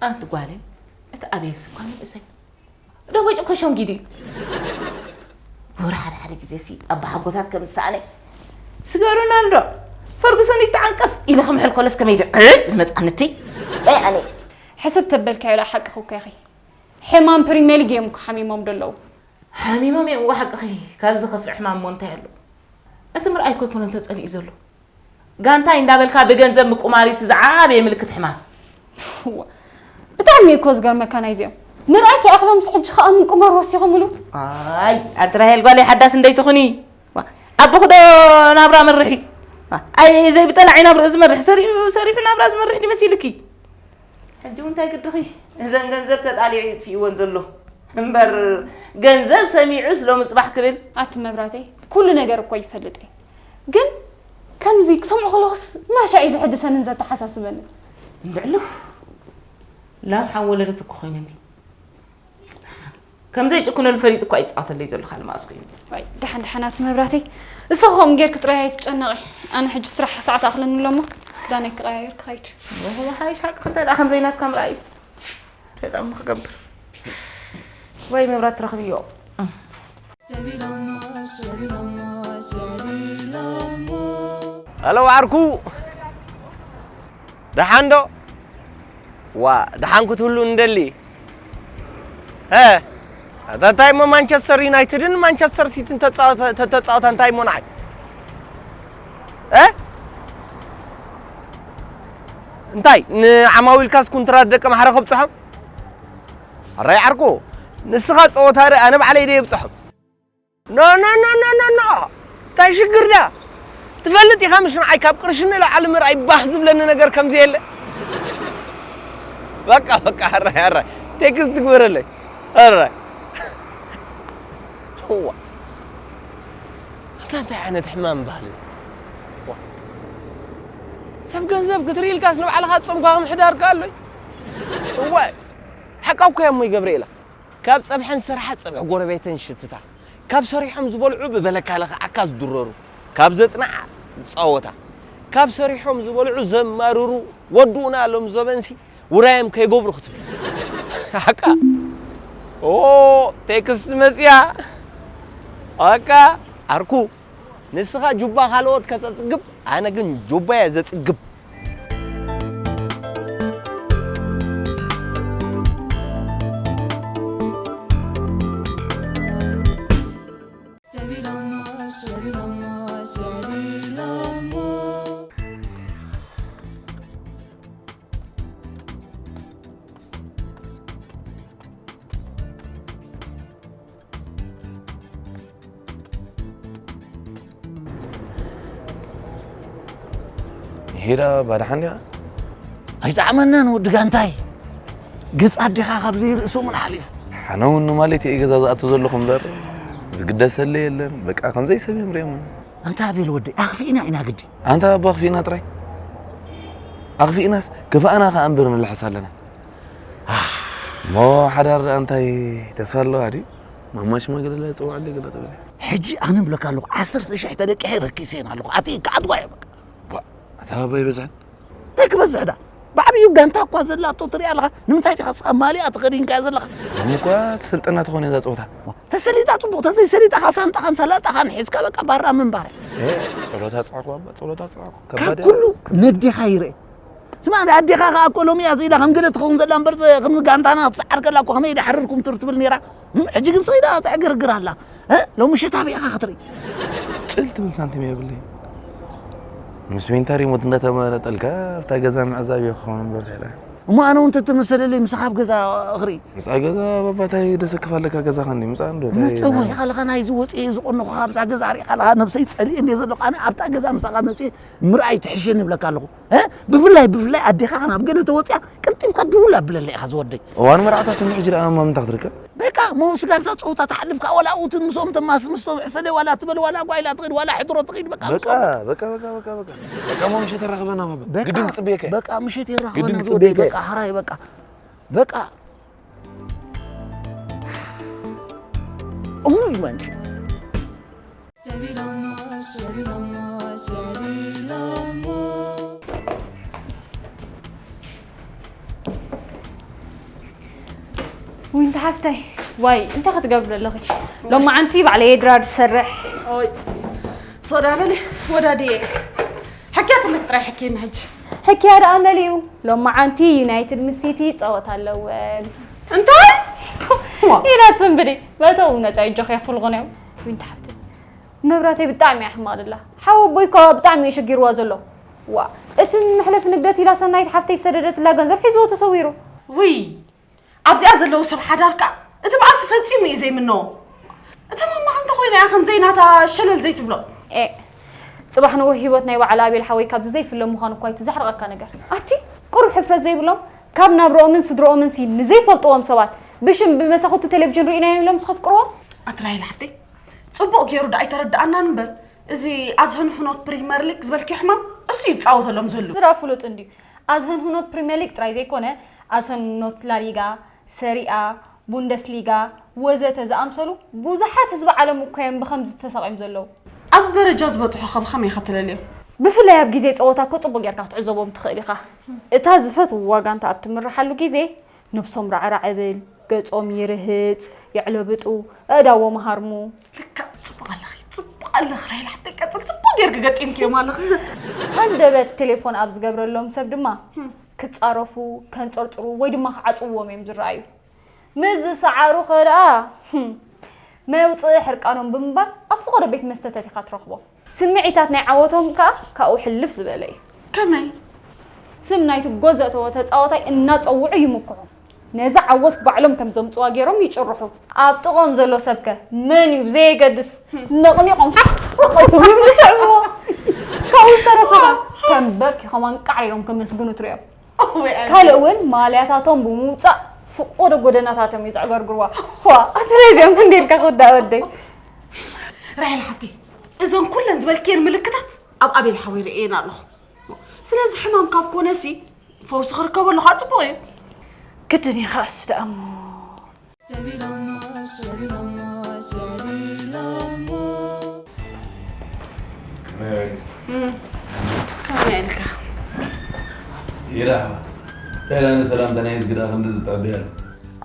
ኣንቲ ጓለይ እቲ ኣቤልስ እኳ መንእሰይ ዶ ወጭ እኮ ሸምጊዱ እዩ። ወረ ሓደ ሓደ ግዜ ሲ ኣባሓጎታት ከም ዝሰኣነ ስገሩና እንዶ ፈርጉሰን ይተዓንቀፍ ኢለ ክምሕል ኮለስ ከመይ ድዕድ ዝመፅኣንትይ ኣይ ኣነ ሕስብ ተበልካዮ ደኣ ሓቅኺ እኮ ኢኺ። ሕማም ፕሪሜር ሊግ እዮም እኮ ሓሚሞም ደለዉ። ሓሚሞም እዮም እዋ ሓቅኺ። ካብ ዝኸፍእ ሕማም እሞ እንታይ ኣሎ? እቲ ምርኣይ እኮ ኣይኮነን ተፀሊኡ ዘሎ። ጋንታይ እንዳበልካ ብገንዘብ ምቁማር እቲ ዝዓበየ ምልክት ሕማም። እዋ፣ ብጣዕሚ እኮ ዝገርመካ ናይዚኦም። ምርኣይ ከይኣኽሎምስ ሕጂ ኸኣ ምቁማር ወሲኾምሉ። ኣይ ኣንቲ ራሄል ጓለይ ሓዳስ እንደይትኹኒ። ኣቦኺ ዶ ናብራ መርሕ እዩ? ኣይ ዘይብጠላዕ እዩ ናብርኡ ዝመርሕ ሰሪሑ ሰሪሑ ናብራ ዝመርሕ ድዩ መሲልኪ? ሕጂ እውን እንታይ ግድኺ? እዘን ገንዘብ ተጣሊዑ እዩ ይጥፊእወን ዘሎ እምበር ገንዘብ ሰሚዑስ ሎሚ ፅባሕ ክብል ኣቲ መብራተይ ኩሉ ነገር እኮ ይፈልጥ እየ ግን ከምዚ ክሰምዖ ከለኹስ እናሻዕ እዩ ዘሕድሰንን ዘተሓሳስበንን። እንድዕሉ ላም ሓወለደት እኮ ኮይነኒ ከም ዘይጭክነሉ ፈሊጡ እኳ ይፃወተለይ ዘሎ ካልእ መኣስ ኮይኑ። ዋይ ደሓን ደሓን ኣቲ መብራተይ እስኺ ከምኡ ጌርኪ ጥራይ ኣይትጨነቒ። ኣነ ሕጂ ስራሕ ሰዓት ኣኽለኒ ኣሎ እሞ ክዳነይ ክቐያየር ክኸይድ። ወይወ ሓይሽ ሓቂ ክልተ ደኣ ከም ዘይናትካ ምርኣይ እንታይ ደኣ እሞ ክገብር። ወይ መብራት ትረኽብዮ። ሄሎ ዓርኩ ደሓን ዶ? ዋ ደሓን ክትህሉ እንደሊ እ ኣታ እንታይ እሞ ማንቸስተር ዩናይትድን ማንቸስተር ሲቲን ተተፃወታ እንታይ እሞ ንዓይ እ እንታይ ንዓማዊልካስ ኩንትራት ደቂ ማሕረ ከብፅሖም ኣራይ ዓርኩ ንስኻ ፀወታ ርኢ ኣነ ባዕለይ ደ የብፅሖም ኖ ኖ ኖ ኖ ኖ ኖ እንታይ ሽግር ድያ ትፈልጥ ኢኻ ምሽ ንዓይ ካብ ቅርሺ ንላዕሊ ምርኣይ ባህ ዝብለኒ ነገር ከም ዘየለ በቃ በቃ ኣራይ ኣራይ ቴክስት ግበረለይ ኣራይ እዋ ኣታ እንታይ ዓይነት ሕማም ባህል እዚ ሰብ ገንዘብ ክትርኢ ኢልካስ ንባዕልኻ ጸምኳ ምሕዳርካ ኣሎይ እዋ ሓቃ እኮ እያ እሞ ይገብረ ኢላ ካብ ጸብሐን ስርሓ ጸብሒ ጎረቤተን ሽትታ ካብ ሰሪሖም ዝበልዑ ብበለካ ለኽዓካ ዝድረሩ ካብ ዘጽንዓ ዝጻወታ ካብ ሰሪሖም ዝበልዑ ዘማርሩ ወድኡና ሎም ዘበንሲ ውራዮም ከይገብሩ ክትብል ሓቃ ኦ ቴክስት መጽያ ኣካ ዓርኩ ንስኻ ጁባ ካልኦት ከተጽግብ ኣነ ግን ጁባየ ዘጽግብ ሄዳ ባድሓን ዲኻ? ኣይጠዓመናን ወዲ ጋንታይ። ገጽ ኣዴኻ ካብ ዘይርእሱ ምን ሓሊፉ። ሓነ እውን ንማሌት እየ ገዛ ዝኣቱ ዘለኹ እምበር ዝግደሰለይ የለን። በቃ ከምዘይ ሰብ እዮም ሪኦምኒ። ኣንታ ኣቤል ወደይ ኣኽፊእና ኢና ግዲ። ኣንታ ኣቦ ኣኽፊእና ጥራይ ኣኽፊእናስ ክፍኣና ከኣ እምበር ንልሕስ ኣለና። እሞ ሓዳር ደኣ እንታይ ተስፋ ኣለዋ ድዩ? ማማ ሽማግለ ጸውዐለይ ገለ ትብል እያ። ሕጂ ኣነ እብለካ ኣለኹ ዓሰርተ ሽሕ ተደቂሐ ረኪሰ ኢና ኣለኹ ኣቲ ክኣትዋ እየ በቃ። ቧእ ኣታ ኣቦ ኣይበዝሕን? እንታይ ክበዝሕ ደኣ ብዓብዩ ጋንታ እኳ ዘላቶ ትሪኣ ኣለኻ ንምንታይ ዲኻ ስኻ ማልያ ተኸዲንካያ ዘለኻ? ሎሚ እኳ ትሰልጠና ትኾን እዛ ጸወታ። ተሰሊጣ ጽቡቕ ተዘይሰሊጣ ኸኣ ሳንጣኻን ሰላጣኻን ሒዝካ በቃ ባራ ምንባር እያ። ጸሎት ኣጽዓኩ ኣባ ጸሎት ኣጽዓኩ። ካብ ከባድ እያ። ኩሉ ነዴኻ ይርኤ። ስማ፣ ኣዴኻ ከኣ እኮ ሎሚ እያ ዝኢዳ ከም ገለ ትኸውን ዘላ እምበር፣ ከምዚ ጋንታና ክትሰዓር ከላ እኮ ከመይ ኢዳ ሓርርኩም ትር ትብል ነይራ። እም፣ ሕጂ ግን ስኢዳ ተዕግርግር ኣላ። እ? ሎሚ ምሸት ኣበይ ኢኻ ክትርኢ? ጭል ትብል ሳንቲም የብለይን። ምስ ዊንታ ሪሞት እንዳተመረጠልካ ኣብታ ገዛ ምዕዛብ እየ ክኸውን እምበር፣ ሌላ። እሞ ኣነ እውን ተተመሰለለይ ምሳኻ ኣብ ገዛ ክርኢ። ምስኣ ገዛ ባባታይ ደሰክፍ ኣለካ ገዛኻ እንዲ ምጻ እንዶ፣ እንታይ መጸወ ኢኻ ኣለኻ ናይዚ ወጽኤ ዝቆነኹ ኣብዛ ገዛ ሪእኻ ኣለኻ ነብሰይ ጸሊኤ እንደ ዘለኹ ኣነ ኣብታ ገዛ ምሳኻ መጽኤ ምርኣይ ትሕሸኒ ይብለካ ኣለኹ። እ? ብፍላይ፣ ብፍላይ ኣዴኻ ናብ ገለ ተወጽያ ቅልጢፍካ ድውል ኣብለላ ኢኻ ዝወደይ። እዋን መርዓታት እንዲ ሕጂ ደኣ ማምንታ ክትርከብ? በቃ፣ ሞ ስጋብታ ጸወታ ተሓልፍካ ዋላ ውትን ምስኦም ተማስ ምስቶም ዕሰለ ዋላ ትበል ዋላ ጓይላ ትኸይድ ዋላ ሕድሮ ትኸይድ በቃ በቃ፣ ምስኦም። በቃ፣ በቃ፣ በቃ፣ በቃ። በቃ፣ ሞ ምሸት የራኽበና ባባ። በቃ፣ ግድን ክጽበየካ እየ። በቃ፣ ምሸት ግድን የራኽበና ክጽበየካ ዝወደይ እየ። በቃ፣ ሕራይ በቃ። በቃ። ኡይ፣ መንች። ዊንታ ሓፍተይ፣ ዋይ፣ እንታይ ክትገብሪ ኣለኺ? ሎማዓንቲ ባዕለይ ድራር ዝሰርሕ። ኦይ፣ ሶዳ በሊ፣ ወዳድየ። ሕክያ ክልክ ጥራይ ሕክየኒ ሕጂ። ሕክያ ደኣ መሊኡ። ሎማዓንቲ ዩናይትድ ምስ ሲቲ ጸወታ ኣለወን። እንታይ? ዋ። ኢና ትስንብዲ። መእተዊ ነጻ እጆኺ የኽፍልኹን እዮም። ዊንታ ሓፍተይ፣ መብራተይ ብጣዕሚ እያ ሕማቕ ደላ። ሓው ኣቦይ እኳ ብጣዕሚ እዩ ሸጊርዋ ዘሎ። ዋ፣ እቲ መሕለፊ ንግደት ኢላ ሰናይት ሓፍተይ ዝሰደደትላ ገንዘብ ሒዝዎ ተሰዊሩ። ውይ፣ ኣብዚኣ ዘለዉ ሰብ ሓዳር ከኣ እቲ መኣሲ ፈጺሙ እዩ ዘይምነዎ። እታ ማማ ከ እንተኾይና እያ ከምዘይ ናታ ሸለል ዘይትብሎ። ኤ፣ ጽባሕ ንውሕ ህይወት ናይ በዓል ኣቤል ሓወይ ካብዚ ዘይፍለ ምዃኑ እኳ እዩ እቲ ዘሕርቐካ ነገር። ኣቲ፣ ቁሩብ ሕፍረት ዘይብሎም፣ ካብ ናብርኦምን ስድርኦምን ሲ ንዘይፈልጥዎም ሰባት ብሽም ብመሳኹቲ ቴሌቪዥን ርኢናዮም ኢሎም ዝኸፍቅርዎም? ኣቲ ራሄል ሓፍተይ፣ ጽቡቕ ገይሩ ደኣ ኣይተረድኣናን እምበር፣ እዚ ኣዝህን ሕኖት ፕሪመር ሊግ ዝበልክዮ ሕማም እሱ እዩ ዝጻወተሎም ዘሎ። ዝራ ፍሉጥ እንድዩ። ኣዝህን ህኖት ፕሪምየር ሊግ ጥራይ ዘይኮነ፣ ኣዝህን ህኖት ላሊጋ፣ ሰሪኣ፣ ቡንደስሊጋ፣ ወዘተ ዝኣምሰሉ ብዙሓት ህዝቢ ዓለም እኮ እዮም ብኸምዚ ተሳቒዮም ዘለዉ። ኣብዚ ደረጃ ዝበጽሑ ከ ብኸመይ ኢኻ ትለልዮም? ብፍላይ ኣብ ግዜ ጸወታ እኮ ጽቡቕ ጌርካ ክትዕዘቦም ትኽእል ኢኻ። እታ ዝፈትውዋ ጋንታ ኣብ ትምርሓሉ ግዜ፣ ነብሶም ራዕራዕ እብል፣ ገጾም ይርህጽ፣ የዕለብጡ፣ ኣእዳዎም ሃርሙ። ልክዕ፣ ጽቡቕ ኣለኺ፣ ጽቡቕ ኣለኺ ራሄል ሓፍተይ፣ ቀጽል፣ ጽቡቕ ጌርኪ ገጢምክዮም ኣለኺ። ሃንደበት ቴሌፎን ኣብ ዝገብረሎም ሰብ ድማ፣ ክጻረፉ፣ ከንጸርጽሩ ወይ ድማ ክዓጽውዎም እዮም ዝረኣዩ። ምስ ዝሰዓሩ ከ ደኣ፣ መውጽኢ ሕርቃኖም ብምባል ኣብ ፍቖዶ ቤት መስተታት ኢኻ ትረኽቦም። ስምዒታት ናይ ዓወቶም ከኣ ካብኡ ሕልፍ ዝበለ እዩ። ከመይ? ስም ናይቲ ጎል ዘእተወ ተጻዋታይ እናጸውዑ ይምክሑ። ነዚ ዓወት ባዕሎም ከም ዘምጽዋ ገይሮም ይጭርሑ። ኣብ ጥቕኦም ዘሎ ሰብከ መን እዩ ብዘየገድስ ነቕኒቖም ሓቕ ሓቕ ክብሉ ይስዕብዎ። ካብኡ ዝተረፈ ከ ተንበርኪኾም ኣንቃዕሪሮም ከመስግኑ ትሪኦም። እወ፣ ኣነ ካልእ እውን ማልያታቶም ብምውጻእ ፍቖዶ ጎደናታቶም እዩ ዘዕገርግርዋ። ዋ፣ ኣቲ ናይዚኦም ክንደይ ኢልካ ክውዳእ ወደይ። ራሄል ሓፍተይ፣ እዘን ኩለን ዝበልክየን ምልክታት ኣብ ኣቤል ሓወይ ርእየን ኣለኹ። ስለዚ ሕማም ካብ ኮነሲ ፈውሲ ክርከበሉ ከዓ ጽቡቕ እዩ። ግድን እዩ ከዓ እሱ ደኣ እሞ። ሰቢሎሞ፣ ሰቢሎሞ፣ ሰቢሎሞ። ከመይ ኢልካ? ይራህባ። ተላ ንሰላምታ ናይ ዝግዳ ክንዲ ዝጠብያ።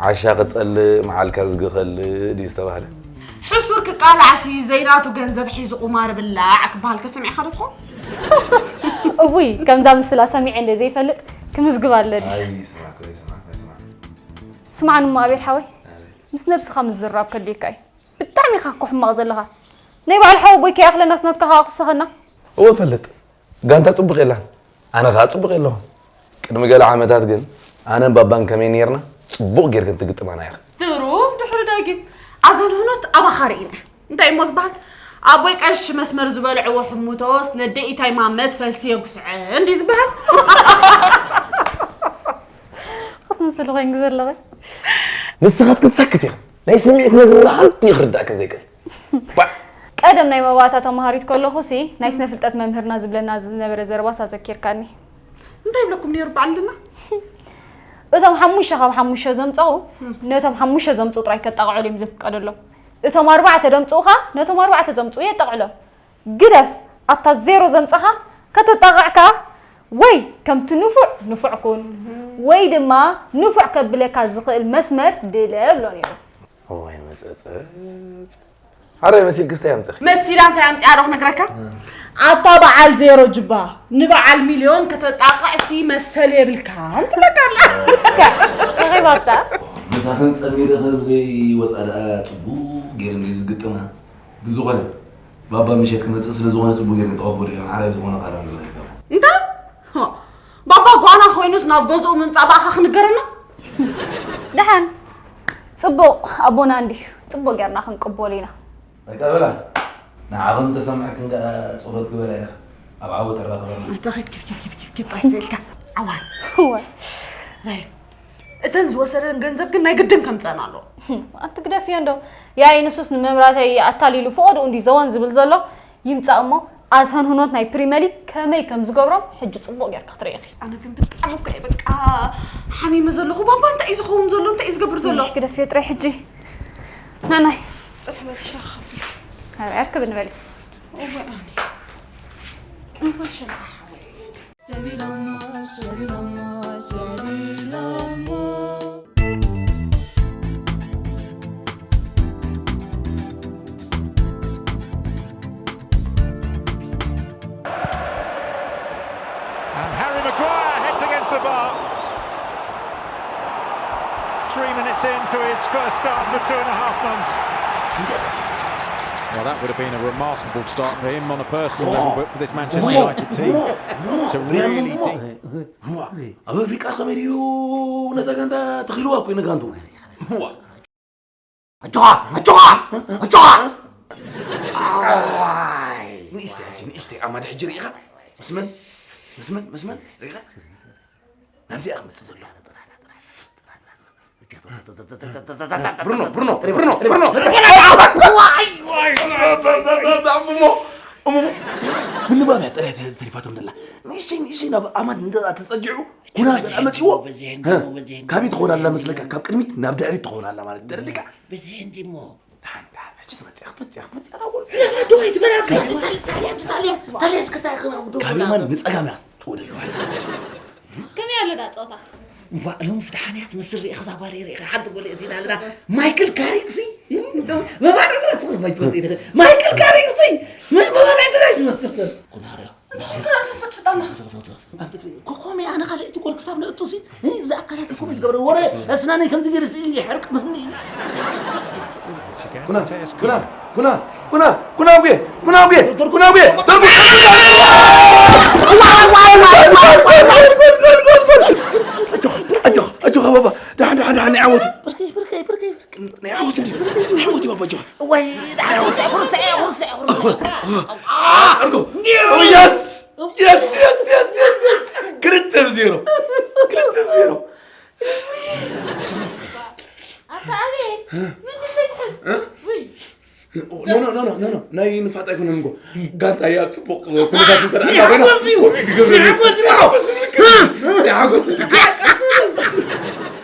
ዓሻ ክጸልእ መዓልካ ዝግኸልእ ድዩ ዝተባህለ? ሕሱር ክቃላዕሲ ዘይናቱ ገንዘብ ሒዙ ቁማር ብላዕ ክበሃል ከሰሚዕካ ዶ ትኾን? እውይ፣ ከምዛ ምስላ ሰሚዐ እንደ ዘይፈልጥ ክምዝግብ ኣለኒ። ኣይ፣ ስማዕ፣ ስማዕ፣ ስማዕ። ስማዕኒ እሞ ኣቤል ሓወይ፣ ኣቤል። ምስ ነብስኻ ምዝራብ ከድልየካ እዩ። ብጣዕሚ ኢኻ እኮ ሕማቕ ዘለኻ። ናይ በዓል ሓወቦይ ከይኣኽለናስ ናትካ ከኣ ክውሰኸና። እወ እፈልጥ። ጋንታ ጽቡቕ የላን። ኣነ ከኣ ጽቡቕ የለኹን። ቅድሚ ገለ ዓመታት ግን ኣነን ባባን ከመይ ኔርና ጽቡቕ ጌርክን ትግጥማና ኢኽን። ትሩፍ ድሕሪ ዳጊት ኣዘንህኖት ኣባኻ ርኢና። እንታይ እሞ ዝበሃል? ኣቦይ ቀሺ መስመር ዝበልዕዎ ሕሙቶስ ነደ ኢታይ ማመት ፈልሲ የጉስዐ እንዲ ዝበሃል? ክትምስሉ ኮይንኪ ዘለኺ። ንስኻትክን ሰክት ኢኽን። ናይ ስምዒት ነገር ወላ ሓንቲ እዩ ክርዳእክን ዘይክእል። ባ- ቀደም ናይ መባእታ ተማሃሪት ከለኹሲ ናይ ስነ ፍልጠት መምህርና ዝብለና ዝነበረ ዘረባስ ኣዘኪርካኒ። እንታይ ይብለኩም ነይሩ በዓል ድና? እቶም ሓሙሽተ ካብ ሓሙሽተ ዘምፀኡ ነቶም ሓሙሽተ ዘምፅኡ ጥራይ ከጣቕዑ እዮም ዝፍቀደሎም። እቶም ኣርባዕተ ደምፅኡ ኸዓ ነቶም ኣርባዕተ ዘምፅኡ የጣቕዕሎም። ግደፍ ኣታ ዜሮ ዘምፀኻ ከተጣቕዕ ከኣ ወይ ከምቲ ንፉዕ ንፉዕ ኩን ወይ ድማ ንፉዕ ከብለካ ዝኽእል መስመር ድለ ብሎ ነይሩ። እዋይ መጸጸጽ። ኣረ መሲል ክስታይ ኣምፅእ። መሲላ እንታይ ኣምፅኣ ዶ ክነግረካ? ኣታ በዓል ዜሮ ጅባ ንበዓል ሚልዮን ከተጣቕዕሲ መሰል የብልካን ትብለካ ኣላ። ረኺባታ። ምሳኽን ጸሚረ ከም ዘይወፃ ደኣ ፅቡቅ ገይረ እንድዩ ዝግጥማ። ብዝኾነ ባባ ምሸት ክመፅእ ስለ ዝኾነ ፅቡቅ ገይረ ተቐበሉ እዮም። ዓረብ ዝኾነ ቃል ንብላ ይገባ። እንታይ? ባባ ጓና ኮይኑስ ናብ ገዝኡ ምምፃእ ብኣኻ ክንገረና? ደሓን ጽቡቕ ኣቦና እንዲህ ጽቡቕ ጌርና ክንቅበሎ ኢና። ኣይቀበላ ንዓኹም ተሰምዐክን ከዓ ጸሎት ግበራ ኢኻ ኣብ ዓወት ተራኽበና። ተኸድ ክድ ክድ ክድ ክድ ክድ ኣይትበልካ። ዓዋር። እወ። ናይ እተን ዝወሰደን ገንዘብ ግን ናይ ግድን ከምፀን ኣለዎ። ኣንቲ ግደፍዮ እንዶ ያይ ንሱስ ንመብራተይ ኣታሊሉ ፍቐድኡ እንዲ ዘወን ዝብል ዘሎ ይምጻእ እሞ ኣዝህን ህኖት ናይ ፕሪመር ሊግ ከመይ ከም ዝገብሮም ሕጂ ጽቡቕ ጌርካ ክትርኢ ኢኺ። ኣነ ግን ብጣዕሚ እኮ እየ በቃ ሓሚመ ዘለኹ። ባባ እንታይ እዩ ዝኸውን ዘሎ? እንታይ እዩ ዝገብር ዘሎ? እሽ ግደፍዮ ጥራይ ሕጂ። ናናይ ፅልሕ በልሻ ከፍል ኣርክብ ንበል። እወ ኣነ እወ ሸላ ሓወይ And Harry Maguire heads against the bar. Three minutes into his first start for two and a half months. Well, that would have been a remarkable start for him on a personal level, but for this Manchester United team, it's a really deep. ኣብ ኣፍሪቃ ከመይ ድዩ ነዛ ጋንታ ተኺልዋ እኮ ነጋንቱ። ኣጆኻ ኣጆኻ ኣጆኻ። ንእሽተይ ሕጂ ንእሽተይ ኣማድ ሕጂ ርኢኻ ምስመን ምስመን ምስመን ርኢኻ ናብዚኣ ክመፅእ ዘሎ። ብሩኖ ብሩኖ ብሩኖ ብሩኖ። ምንባብያ ጥራይ ተሪፋቶም ደላ። ንእሽተይ ንእሽተይ ናብ ኣማድ እንተ ተፀጊዑ ኩና መፂዎ። ካበይ ትኸውን ኣላ መስለካ? ካብ ቅድሚት ናብ ድሕሪት ትኸውን ኣላ ማለት ተረዲካ። በዚ እንዲሞ ሕጂ ትመፅያ ክትመፅያ ክትመፅያ ታጎል ዶ ኣይትበላ። ጣልያን ጣልያን ጣልያን እስከ እንታይ ክነብዶ ካቢማን ንፀጋም እያ ትወደሉ። ከመይ ኣሎ ዳ ፆታ? እዋ ሎምስ ደሓን እያ ትመስል። ርኢኺ እዛ ጓል ርኢኺ ሓንቲ ጎል እዚና ኣለና። ማይክል ካሪክ ሲ መባል እግራ ትኽእል ማይክል ካሪክ ሲ መባል እግራ ትመስል። ኩናርያ ከመይ ኣነ ካልእ እቲ ጎል ክሳብ ነእቱ ሲ እዚ ኣካላት ኮመ ዝገብረ ወረ ኣስናነይ ከምዚ ገይረ ስእሊ ይሕርቅ ምህኒ። ኩና ኩና ኩና ኩና ኩና ኣጉየ ኩና ኣጉየ ኩና ኣጉየ ኣጆኻ ኣጆኻ ኣጆኻ ባባ ደሓን ደሓን ደሓን ናይ ዓወት እዩ ናይ ዓወት እዩ ናይ ዓወት እዩ ባባ ኣጆኻ ወይ ደሓን ኩርሲ ኩርሲ ኩርሲ ኩርሲ ኣርጎ የስ የስ የስ የስ የስ ክልተ ብዜሮ ክልተ ብዜሮ ኣታ ኣቤል ምንድን ትሕዝ ውይ ኖ ኖ ኖ ኖ ናይ ንፋጥ ኣይኮነን እኮ ጋንታ እያ ፅቡቅ ኩነታት እንተ ደኣ ኮይና ኮሜዲ ክገብር ሓጎስ